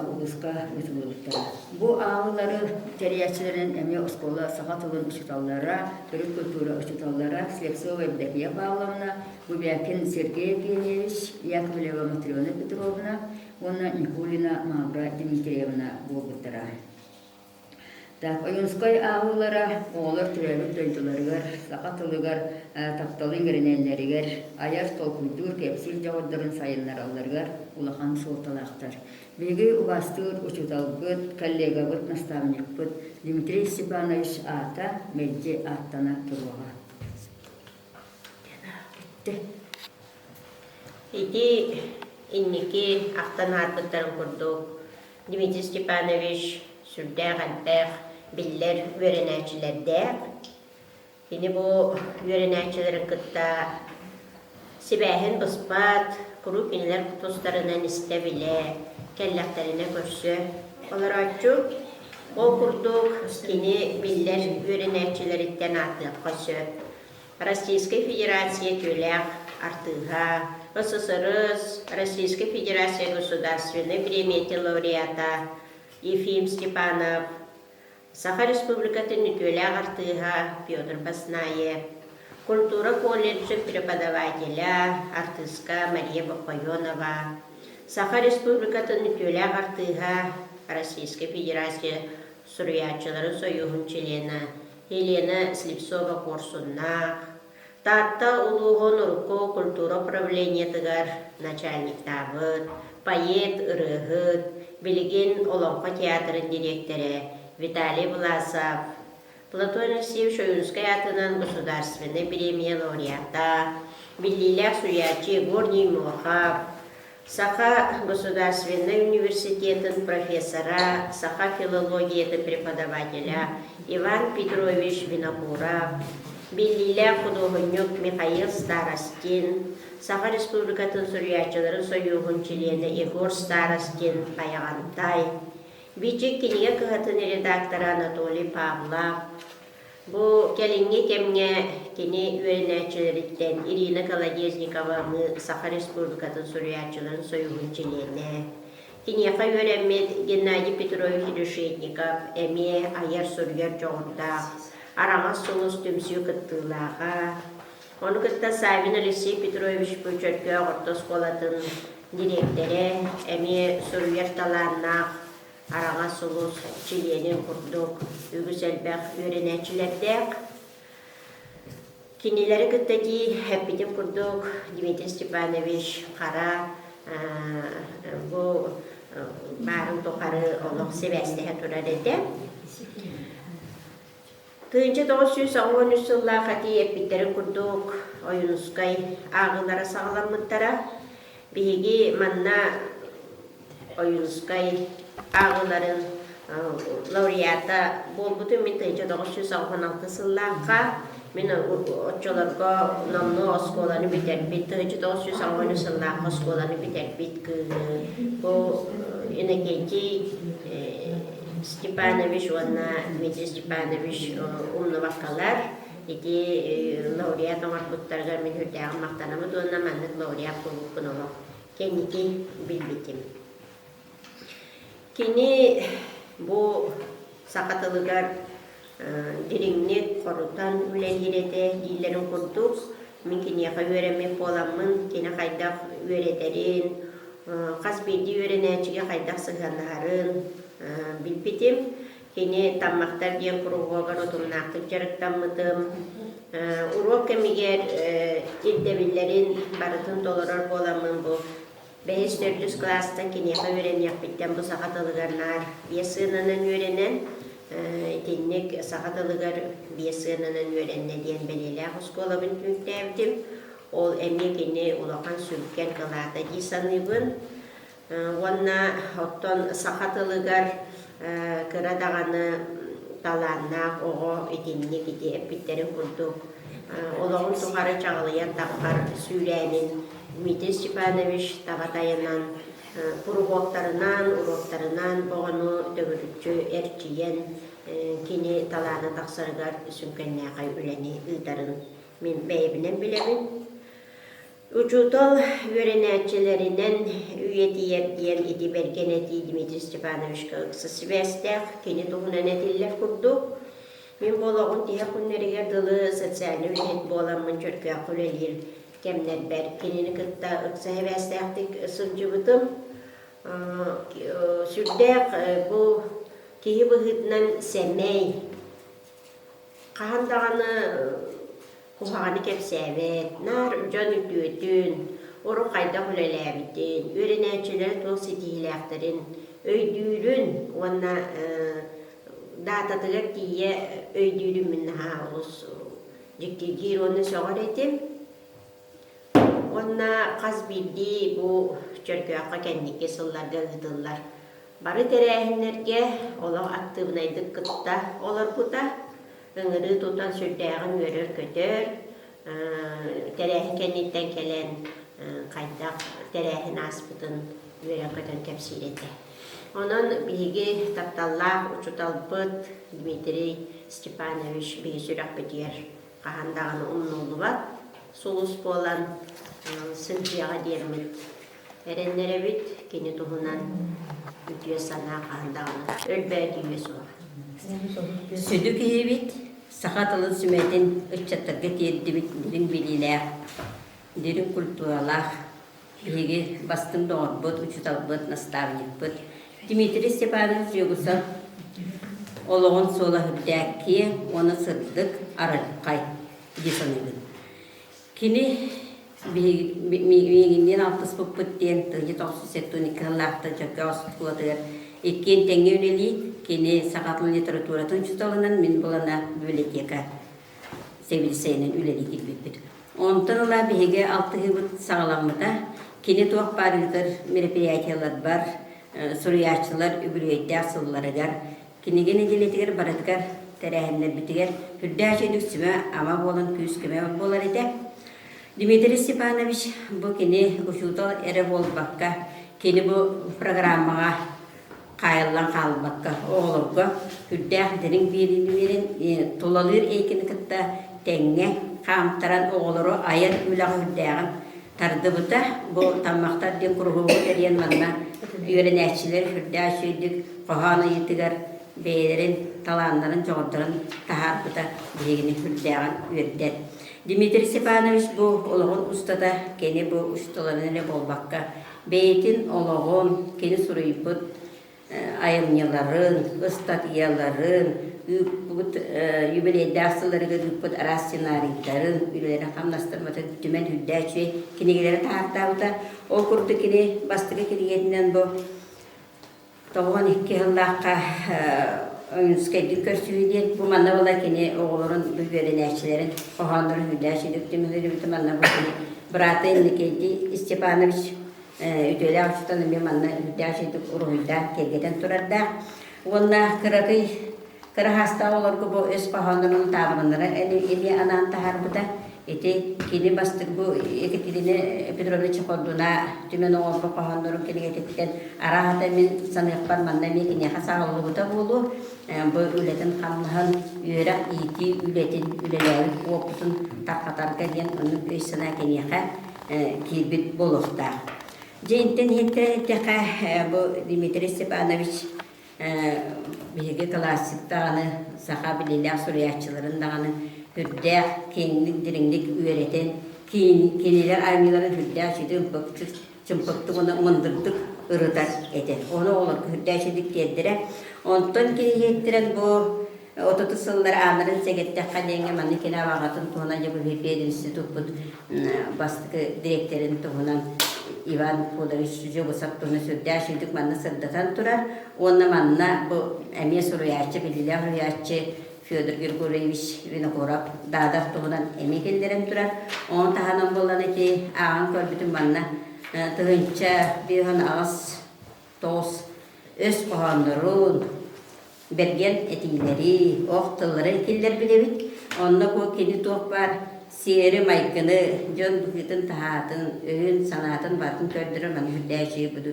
улууска ыытыллыбыттара. Бу ааҕыылары тэрийээччилэринэн эмиэ оскуола саха тылын учууталлара, төрүт культура учууталлара Слепцова Евдокия Павловна, Бубякин Сергей Евгеньевич, Яковлева Матрена Петровна уонна Никулина Мавра Дмитриевна буолбуттара. Так, Ойуунускай ааҕыылара оҕолор төрөөбүт дойдуларыгар, саха тылыгар тапталы иҥэринэллэригэр, айар, толкуйдуур, кэпсиир дьоҕурдарын сайыннаралларыгар улахан суолталаахтар. Биһиги убаастыыр учууталбыт, коллегабыт, наставникпыт Дмитрий Степанович аата мэлдьи ааттана туруоҕа. Бүттэ. Ити инники ахтан аарбыттарын курдук Дмитрий Степанович сүрдээх элбэх биллэр үөрэнээччилэрдээх. Кини бу үөрэнээччилэрин кытта сибээһин быспат, куруук кинилэр тустарынан истэ-билэ, кэллэхтэринэ көрсө олорооччу. Ол курдук кини биллэр үөрэнээччилэриттэн ааттыахха сөп. Российскай Федерация үтүөлээх артыыһа, СССР Российскай Федерация государственнай премиятын лауреата Ефим Степанов, Саха Республикатын үтүөлээх артыыһа Петр Баснаев, культура колледжын преподавателя, артыыска Мария Боппойонова, Саха Республикатын үтүөлээх артыыһа, Российскай Федерация суруйааччыларын сойууһун чилиэнэ Елена Слепцова-Куорсуннаах, Таатта улууһун урукку культура управлениетыгар начальниктаабыт, поэт, ырыаһыт, билигин Олоҥхо театрын дириэктэрэ Виталий Власов, Платон Алексеевич Ойуунускай аатынан государственнай бириэмийэ лауреата, биллиилээх суруйааччы Егор Неймохов, Саха государственнай университетын профессора, саха филологиятын преподавателя Иван Петрович Винокуров, биллиилээх худуоһунньук Михаил Старостин, Саха Республикатын суруйааччыларын сойууһун чилиэнэ Егор Старостин Хайаҕантай, Бичик кинигэ кыһатын редактора Анатолий Павлов, Бу кэлиҥҥи кэмҥэ кини үөрэнээччилэриттэн Ирина Колодезникова Саха Республикатын суруйааччыларын сойууһун чилиэнэ, киниэхэ үөрэммит Геннадий Петрович Решетников эмиэ айар-суруйар дьоҕурдаах, Араҥас сулус түмсүү кыттыылааҕа. Ону кытта Саввин Алексей Петрович бу Чөркөөх орто оскуолатын дириэктэрэ, эмиэ суруйар талааннаах Араҥас сулус чилиэнин курдук үгүс элбэх үөрэнээччилэрдээх. Кинилэри кытта дии эппитим курдук Дмитрий Степанович Хара бу баарын тухары олох сибээстэһэ турар этэ. 1983 сыллаах этии эппиттэрин курдук Ойуунускай ааҕыылара саҕаламмыттара. Биһиги манна Ойуунускай ааҕыыларын лауреата буолбутум мин 1986 сыллаахха. Мин оччолорго номнуо оскуоланы бүтэрбит, 1983 сыллаахха оскуоланы бүтэрбит кыыһы бу Иннокентий Степанович уонна Дмитрий Степанович умнубаккалар ити лауреат оҥорбуттарыгар мин үрдээҕин махтанабыт уонна маннык лауреат буолбуппун олох кэнники билбитим. Кини бу саха тылыгар дириҥник хорутан үлэлиир этэ дииллэрин курдук мин киниэхэ үөрэммит буоламмын кини хайдах үөрэтэрин, хас биирдии үөрэнээччигэ хайдах сыһыаннаһарын билбитим. Кини Таммахтар диэн куруһуогар утумнаахтык дьарыктаммытым. Уруок кэмигэр ирдэбиллэрин барытын толорор буоламмын бу бэһис-төрдүс кылаастан киниэхэ үөрэниэхпиттэн бу саха тылыгар наар биэс сыананан үөрэнэн итинник саха тылыгар биэс сыананан үөрэннэ диэн бэлиэлээх оскуолабын түмүктээбитим. Ол эмиэ кини улахан сүҥкэн кылаата дии саныыбын. Уонна оттон саха тылыгар кыра даҕаны талааннаах оҕо итинник ити эппиттэрин курдук олоҕун тухары чаҕылыйан таххар сүүрээнин Дмитрий Степанович таба тайанан. Куруһуоктарынан, уруоктарынан оҕону төгүрүччү эрчийэн кини талаана тахсарыгар сүҥкэннээхэй үлэни ыытарын мин бэйэбинэн билэбин. Учуутал үөрэнээччилэринэн үйэтийэр диэн ити бэргэн этии Дмитрий Степановичка ыкса сибээстээх, кини туһунан этиллэр курдук. Мин бу олоҕум тиһэх күннэригэр дылы социальнай үлэһит буоламмын Чөркөөххө үлэлиир кэмнэрбэр кинини кытта ыкса сибээстээхтик сылдьыбытым. Сүрдээх бу киһи быһыытынан сэмэй, хаһан даҕаны куһаҕаны кэпсээбэт, наар дьон үтүөтүн, урут хайдах үлэлээбитин, үөрэнээччилэрэ туох ситиһиилээхтэрин өйдүүрүн уонна даататыгар тиийэ өйдүүрүн мин наһаа олус дьиктиргиир уонна сөҕөр этим. Уонна хас биирдии бу Чөркөөххө кэнники сылларга ыытыллар бары тэрээһиннэргэ олох актыыбынайдык кытта олорбута, ыҥырыы тутан сүрдээҕин үөрэр-көтөр, тэрээһин кэнниттэн кэлэн хайдах тэрээһин ааспытын үөрэн-көтөн кэпсиир этэ. Онон биһиги тапталлаах учууталбыт Дмитрий Степанович биһи сүрэхпитигэр хаһан даҕаны умнуллубат сулус буолан сылдьыаҕа диэммит эрэннэрэбит, кини туһунан үтүө санаа хаһан даҕаны өлбөөдүйүө суоҕа. Сүдү киһибит саха тылын сүмэтин ыччаттарга тиэрдибит дириҥ билиилээх, дириҥ культуралаах биһиги бастыҥ доҕорбут, учууталбыт, наставникпыт Дмитрий Степанович Жегусов олоҕун суола үрдээх киэҥ уонна сырдык, арылхай дии саныыбын. Кини миигинниин алтыспыппыт диэн тыһыынча 972 сыллаахтан Чөркөөх оскуолатыгар иккиэн тэҥҥэ үлэлии, кини саха тылын литературатын учууталынан, мин булана библиотека сэбиэдиссэйинэн үлэлии киирбиппит. Онтон ыла биһиги алтыһыыбыт саҕаламмыта. Кини туох баар ыытар мероприятиеларбар, суруйааччылар үбүлүөйдээх сылларыгар, кинигэ нэдиэлэтигэр барытыгар тэрээһиннэрбитигэр үрдээх үчүгэйдик сүмэ-ама буолан күүс-көмө буолар этэ. Дмитрий Степанович бу кини учуутал эрэ буолбакка, кини бу программаҕа хаайыллан хаалбакка оҕолорго сүрдээх дириҥ биэриини биэрэн тулалыыр эйгэни кытта тэҥҥэ хаамтаран оҕолору айар үлэҕэ сүрдээҕин тардыбыта. Бу Таммахтар диэн куруһуогу тэрийэн манна үөрэнээччилэр сүрдээх үчүгэйдик хоһоон ыйыытыгар бэйэлэрин талааннарын, дьоҕурдарын таһаарбыта биһигини сүрдээҕин үөрдэр. Дмитрий Степанович бу олоҕун устата кини бу учууталларын эрэ буолбакка бэйэтин олоҕун, кини суруйбут айымньыларын, ыстатыйаларын, ыыппыт юбилейдаах сылларыгар ыыппыт араас сценарийдарын, үлэлэрин хамнастаммытын түмэн үрдээх үчүгэй кинигэлэри таһаартаабыта. Ол курдук кини бастакы кинигэтинэн бу 92 сыллаахха Ойуунускайдыын көрсүһүү диэн бу манна була кини оҕолорун бу үөрэнээччилэрин хоһооннорун үрдээх үчүгэй түмүгүрүбүтэ манна бу кини быраата Иннокентий Степанович үтүөлээх учуутал эмиэ манна үрдээх үчүгэйдик уруһуйдаан киэргэтэн турардаах уонна кыракый Кыра саастаах оҕолорго бу өс хоһооннорун таабырыннара эмиэ анаан таһаарбыта. Ити кини бастакы бу Екатерина Петровна Чехордуна түмэн оҥорбут хоһооннорун кинигэтиттэн арааһата мин саныахпар манна эмиэ киниэхэ саҕаллыбыта буолуо. Бу үлэтин-хамнаһын, үөрэх-иитии үлэтин, үлэлээбит уопутун тарҕатарга диэн оннук өй-санаа киниэхэ киирбит буолуохтаах. Дьэ интэн иһиттэрэн эттэххэ, бу Дмитрий Степанович Биһиги классик даҕаны, саха билиилээх суруйааччыларын даҕаны үрдээх, киэҥник, дириҥник үөрэтэн, кинилэр айымньыларын үрдээх үчүгэй ымпыктык, чымпыктык уонна мындырдык ырытар этэ. Ону оҕолорго үрдээх үчүгэйдик тиэрдэрэ. Онтон кини иһиттэрэн бу отутус сыллар ааннарын сэгэттэххэ диэҥҥэ маннык кини абаҕатын туһунан дьэ бу пединституппут бастакы дириэктэрин туһунан Иван Федорович Жегусов туһунан сүрдээх үчүгдүк манна сырдатан турар уонна манна бу эмиэ суруйааччы биллиилээх суруйааччы Федор Григорьевич Винокуров Даадар туһунан эмиэ киллэрэн турар. Ону таһынан буолан ити ааҕан көрбүтүм манна 1058 9 өс хоһооннорун бэргэн этиилэри, ох тыллары киллэрбит эбит. Онно бу кини туох баар сиэри-майгыны, дьон быһыытын-таһаатын, өйүн-санаатын барытын көрдөрөр маны үрдээччи буду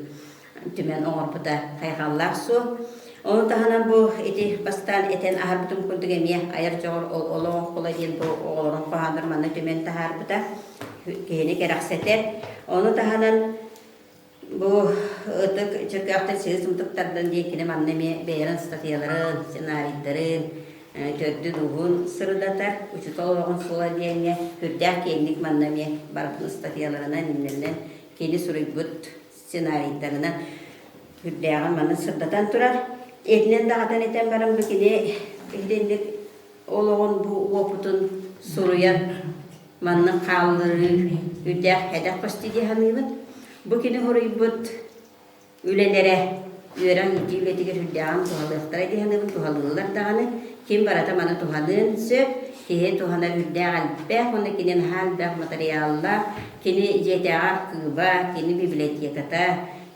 түмэн оҥорбута хайҕаллаах суол. Ону таһынан бу ити бастаан этэн аһарбытым курдук эмиэ айар дьоҕур олоҥхола диэн бу оҕолорун хоһооннор манна түмэн таһаарбыта киһини кэрэхсэтэр. Ону таһынан Бу ытык Чөркөөхтөн сыыс ымтыктардан диэн кини манна эмиэ бэйэлэрин ыстатыйаларын, сценарийдарын, төрдүн-ууһун сырдатар, учуутал олоҕун суола диэҥҥэ сүрдээх киэҥник манна эмиэ барытын ыстатыйаларынан, иннэллэн кини суруйбут сценарийдарынан сүрдээҕин манна сырдатан турар. Этинэн даҕатан этэн баран бу кини итинник олоҕун бу уопутун суруйан маннык хаалларыы үрдээх сэдэх көстүү дии саныыбын. Бу кини суруйбут үлэлэрэ үөрэх иитии үлэтигэр үрдээҕин туһалыахтара дии саныыбын, туһалыыллар даҕаны. Ким барыта маны туһаныан сөп, киһи туһанар үрдээх элбэх уонна кини наһаа элбэх матырыйааллаах, кини дьиэтээҕи архыыба, кини библиотеката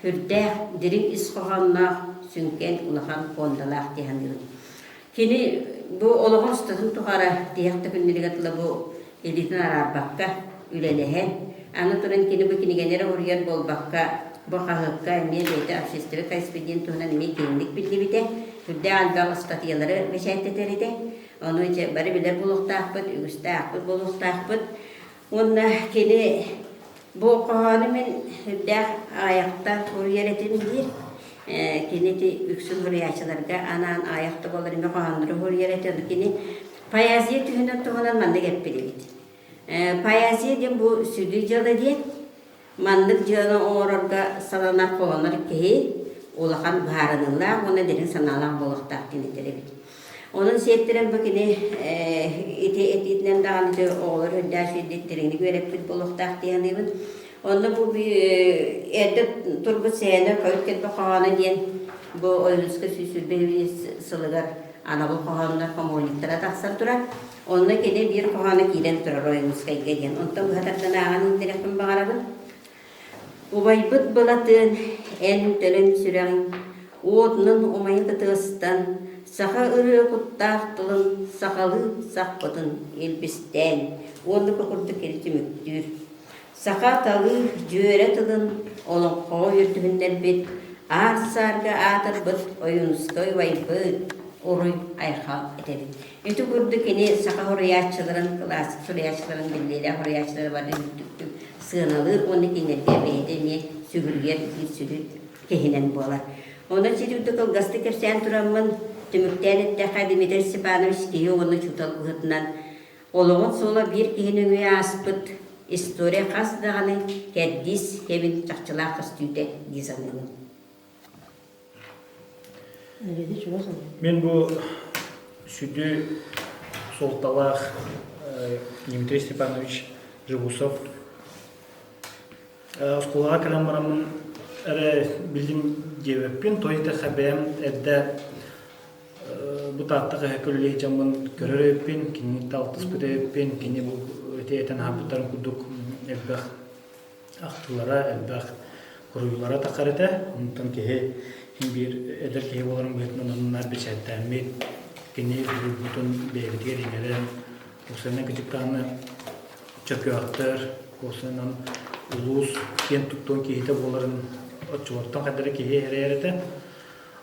үрдээх дириҥ ис хоһоонноох сүҥкэн улахан фондалаах дии саныыбын. Кини бу олоҕун устатын тухары тиһэх да күннэригэр тыла бу илиитин араарбакка үлэлэһэн, аны туран кини бу кинигэни эрэ уруйар буолбакка, бу хаһыакка эмиэ бэйэтэ общественный корреспондент туһунан эмиэ киэҥник биллибитэ, сүрдээх элбэх ыстатыйалары бэчээттэтэр этэ. Ону дьэ бары билэр буолуохтаахпыт, үгүстэ аахпыт буолуохтаахпыт. Уонна кини бу хоһоону мин сүрдээх аҕыйахта суруйар этим диир. Кини ити үксүн суруйааччыларга анаан аҕыйахта буолар эмиэ хоһооннору суруйар этэ. Ону кини поэзия түһүнэн туһунан маннык эппит эбит. Поэзия диэн бу сүдү дьыала диэн Маннык дьыала оҥорорго саланар холонор киһи улахан быһаарыныылаах уонна дириҥ санаалаах буолуохтаах диэн этэр эбит. Онон сиэттэрэн бу кини ити этиитинэн даҕаны ити оҕолор үрдээх сирдик дириҥник үөрэппит буолуохтаах дии саныыбын. Онно бу эрдэ турбут сэһэнэ Хойут кэлбит хоһооно диэн бу Ойуунускай 125 сылыгар анабыл хоһооннор хомуурунньуктара тахсан турар. Онно кини биир хоһооно киирэн турар Ойуунускайга диэн. Онтон быһа тардан ааҕан иһиттэриэхпин баҕарабын. Убайбыт Былатыан, эн төлөн сүрэҕиҥ, уотунан умайа кытыастан, саха ырыа куттаах тылын сахалыы сахпытын илбистээн уонна бу курдук кини түмүктүүр. Саха талыы дьүөрэ тылын олоҥхоҕо үөрдүһүннэрбит, аар-саарга аатырбыт Ойуунускай убайбыт уруй-айхал этэбит. Ити курдук кини саха суруйааччыларын, кылаассык суруйааччыларын, биллиилээх суруйааччылары бары үрдүктүк сыаналыыр уонна кинилэргэ бэйэтэ эмиэ сүгүрүйэр биир сүдү киһинэн буолар. Онон сити үрдүк кылгастык кэпсээн тураммын, түмүктээн эттэххэ, Дмитрий Степанович киһи уонна учуутал быһыытынан Олоҕун суола биир киһи нөҥүө ааспыт история хас даҕаны кэрдиис кэмин чахчылаах көстүүтэ дии саныыбын. Мин бу сүдү суолталаах Дмитрий Степанович Жегусов оскуолаҕа кэлэн бараммын эрэ билим диэбэппин, той итэххэ бэйэм эрдэ Бу Таатта хаһыакка үлэлии дьоммун көрөр эбиппин, кинини алтыспыт эбиппин, кини бу ити этэн аһарбыттарын курдук элбэх ахтыылара, элбэх хоруйуулара тахсар этэ. Онтон киһи биир эдэр киһи буоларын быһыытынан оннунаар бэчээттээммит, кини суруйбутун бэйэбитигэр иҥэрэн, уопсайынан кычыктааны чөркөөхтөр, уопсайынан улуус киэн туттуон киһитэ буоларын оччолортон хайдара киһи эрэйэр этэ.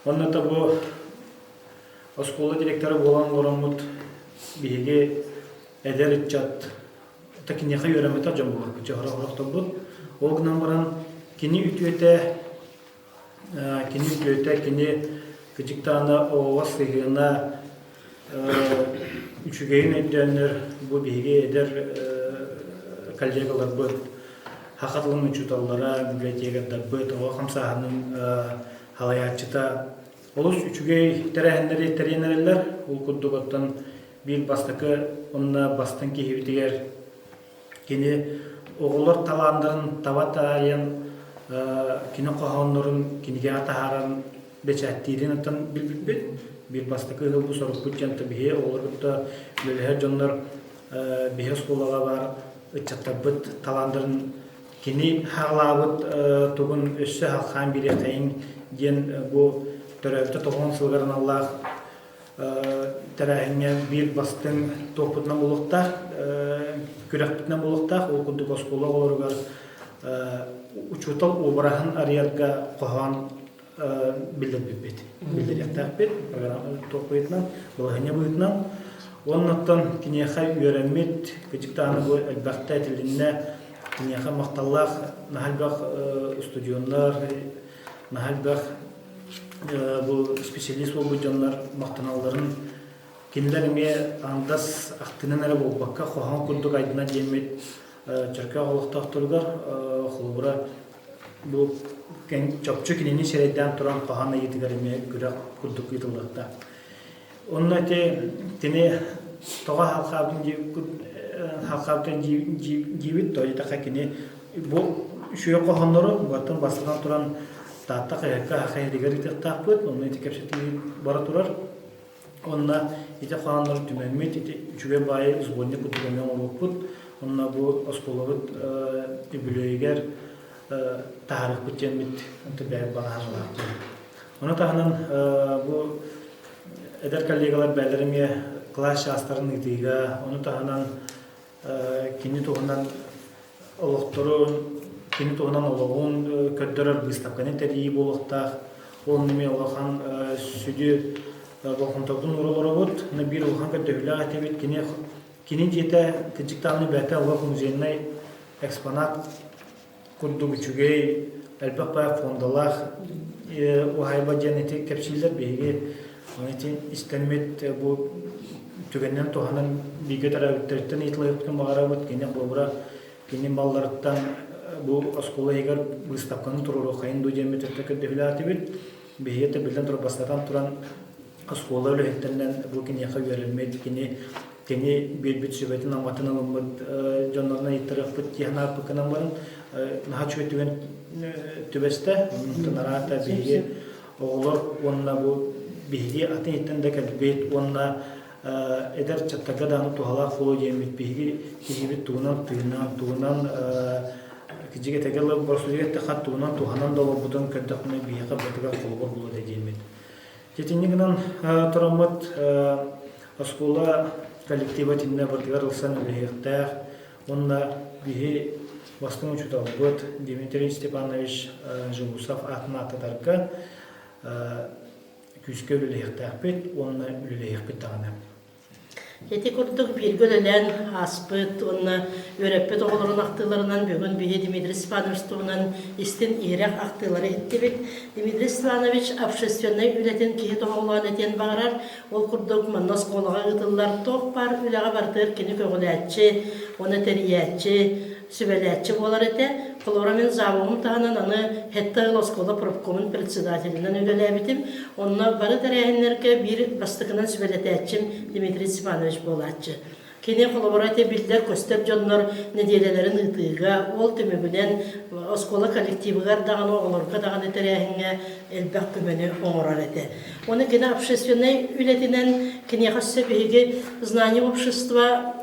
Онно да бу оскуола директора буолан олороммут биһиги эдэр ыччат это киниэхэ үөрэммэтэх дьон буоларбыт, дьоһоро-хорохторбут. Ол гынан баран кини үтүөтэ, кини үтүөтэ, кини кыдьыктаана оҕоҕо сыһыана үчүгэйин өйдөөннөр бу биһиги эдэр коллегаларбыт, саха тылын учууталлара, библиотекардарбыт, оҕо хамсааһынын салайааччыта олус үчүгэй тэрээһиннэри тэрийэн эрэллэр. Ол курдук оттон биир бастакы уонна бастыҥ киһибитигэр кини оҕолор талааннарын таба таайан, кини хоһооннорун кинигэҕэ таһааран бэчээттиирин оттон билбиппит. Биир бастакы ыһыл бу сорукпут диэн биһи оҕолору кытта үлэлэһэр дьоннор биһи оскуолаҕа баар ыччаттарбыт талааннарын Кини хаалаабыт тугун өссө халхаан биэриэххэйиҥ диэн бу төрөөбүтэ тоҕуон сылыгар аналлаах тэрээһиҥҥэ биир бастыҥ туохпутунан буолуохтаах. күрэхпитинэн буолуохтаах. Ол курдук оскуола оҕолоругар учуутал уобараһын арыйарга хоһоон биллэрбиппит. Биллэриэхтээхпит туох быһыытынан, балаһыанньа быһыытынан. Уоннаттан киниэхэ үөрэммит, кыдьык даҕаны бу элбэхтэ этилиннэ, киниэхэ махталлаах наһаа элбэх устудьуоннар, наһаа элбэх бу специалист буолбут дьоннор махтаналларын кинилэр эмиэ андас ахтынан эрэ буолбакка хоһоон курдук айдына диэммит Чөркөөх олохтоохторугар холобура бу чопчу кинини сирэйдээн туран хоһоон ыйыытыгар эмиэ күрэх курдук ыытыллыахтаах. Онно ити кини тоҕо халхаабытын диибит, то диэтэххэ кини бу үчүгэй хоһооннору баттан бастатан туран Таатта хаһыакка хаһыатыгар ыытыахтаахпыт, онно ити кэпсэтии бара турар. Онно ити хоһооннору түмэммит, ити үчүгэй баайы сборник курдук эмиэ оҥоруохпут. Онно бу оскуолабыт үбүлүөйүгэр таһаарыахпыт диэммит бэйэм баҕа Ону таһынан бу эдэр коллегалар бэйэлэрэ эмиэ кылаас чаастарын ыытыыга, ону таһынан кини туһунан олохторун, кини туһунан олоҕун көрдөрөр быыстапканы тэрийии буолуохтаах. Ол эмиэ улахан сүдү болҕомтобутун уура олоробут. Биир улахан көрдөһүүлээх этибит. Кини кини дьиэтэ кырдьык даҕаны бэйэтэ олох музейнай экспонат курдук үчүгэй, элбэх баай фондалаах уһаайба диэн ити кэпсииллэр. Биһиги ону ити истэммит бу түгэнинэн туһанан бииргэ төрөөбүттэриттэн ыйыталаһыахпытын баҕарабыт. Кини холобура кини малларыттан бу оскуола иһигэр быыстапканы туруоруоххайын дуу диэммит өттө көрдөһүүлээтибит. Биһиги да биллэн турар бастатан туран оскуола үлэһиттэринэн бу киниэхэ үөрэммит, кини кини биэрбит сүбэтин-аматын ылыммыт дьоннорун ыйыттарыахпыт дии санаабыккынан баран наһаа үчүгэй түгэн түбэстэ. Онтон араата биһиги оҕолор уонна бу биһиги атын иттэн да кэлбит уонна эдэр чаттарга даҕаны туһалаах буолуо диэммит биһиги киһибит тугунан тыынан, тугунан кидьигэ тэгэ боростуйга эттэххэ тугунан туһанан да олорбутун көрдөхпүнэ биһиэхэ барытыгар холобур буолуо диэммит. Итинник гынан тураммыт оскуола коллектива итиннэ барытыгар ылсан үлэһиэхтээх уонна биһи бастыҥ учууталбыт Дмитрий Степанович Жегусов аатын ааттатарга күүскэ үлэлэһиэхтээхпит уонна үлэлэһиэхпит даҕаны. Ити курдук бииргэ үлэлээн ааспыт уонна үөрэппит оҕолорун ахтыыларынан бүгүн биһи Дмитрий Степанович туһунан истин иһирэх ахтыылары иһиттибит. Дмитрий Степанович общественнай үлэтин киһи тоһоҕолоон этиэн баҕарар. Ол курдук манна оскуолаҕа ыытыллар туох баар үлэҕэ барытыгар кини көҕүлээччи, уонна тэрийээччи, сүбэлээччи буолар этэ. Холобура, мин завуһум таһынан аны Хетта ыал оскуола профкомун председателинэн үлэлээбитим. Онно бары тэрээһиннэргэ биир бастакынан сүбэлэтээччим Дмитрий Степанович буолааччы. Кини холобура ити биллэр-көстөр дьоннор нэдиэлэлэрин ыытыыга, ол түмүгүнэн оскуола коллективыгар даҕаны, оҕолорго даҕаны тэрээһиҥҥэ элбэх көмөнү оҥорор этэ. Оны кини общественнай үлэтинэн киниэхэ өссө биһиги Знание общества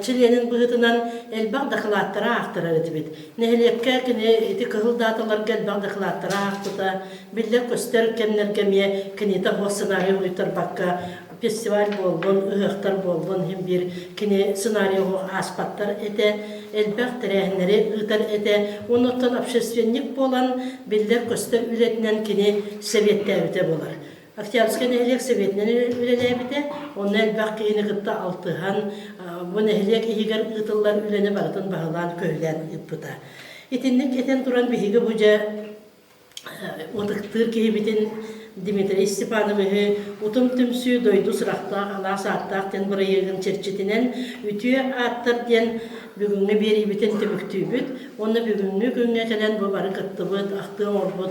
чилиэнин быһыытынан элбэх дакылааттары аахтарар этибит. Нэһилиэккэ кини ити кыһыл дааталарга элбэх дакылааттары аахпыта, биллэр-көстөр кэмнэргэ эмиэ кинитэ суох сценарий уһуйтарбакка фестиваль буоллун, ыһыахтар буоллун иһин биир кини сценарий ааспаттар этэ, элбэх тэрээһиннэри ыытар этэ. Оннуттан общественник буолан, биллэр-көстөр үлэтинэн кини сэбиэттээбитэ буолар. Октябрьскай нэһилиэк сэбиэтинэн үлэлээбитэ, онно элбэх киһини кытта алтыһан, бу нэһилиэк иһигэр ыытыллар үлэни барытын баһылаан-көһүлээн ыыппыта. Итинник этэн туран биһиги бу дьэ Ытыктыыр киһибитин Дмитрий Степановиһы Утум түмсүү дойду сурахтаах алаас ааттаах диэн бырайыагын чэрчитинэн Үтүө ааттар диэн бүгүҥҥү биэриибитин түмүктүүбүт уонна бүгүҥҥү күҥҥэ кэлэн бу бары кыттыбыт, ахтыы оҥорбут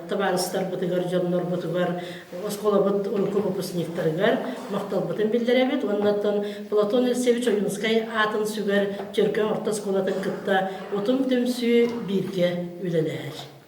табаарыстарбытыгар, дьоннорбутугар, оскуолабыт урукку выпускниктарыгар махталбытын биллэрэбит уонна оттон Платон Алексеевич Ойуунскай аатын сүгэр Чөркөөх орто оскуолатын кытта Утум түмсүү бииргэ үлэлэһэр.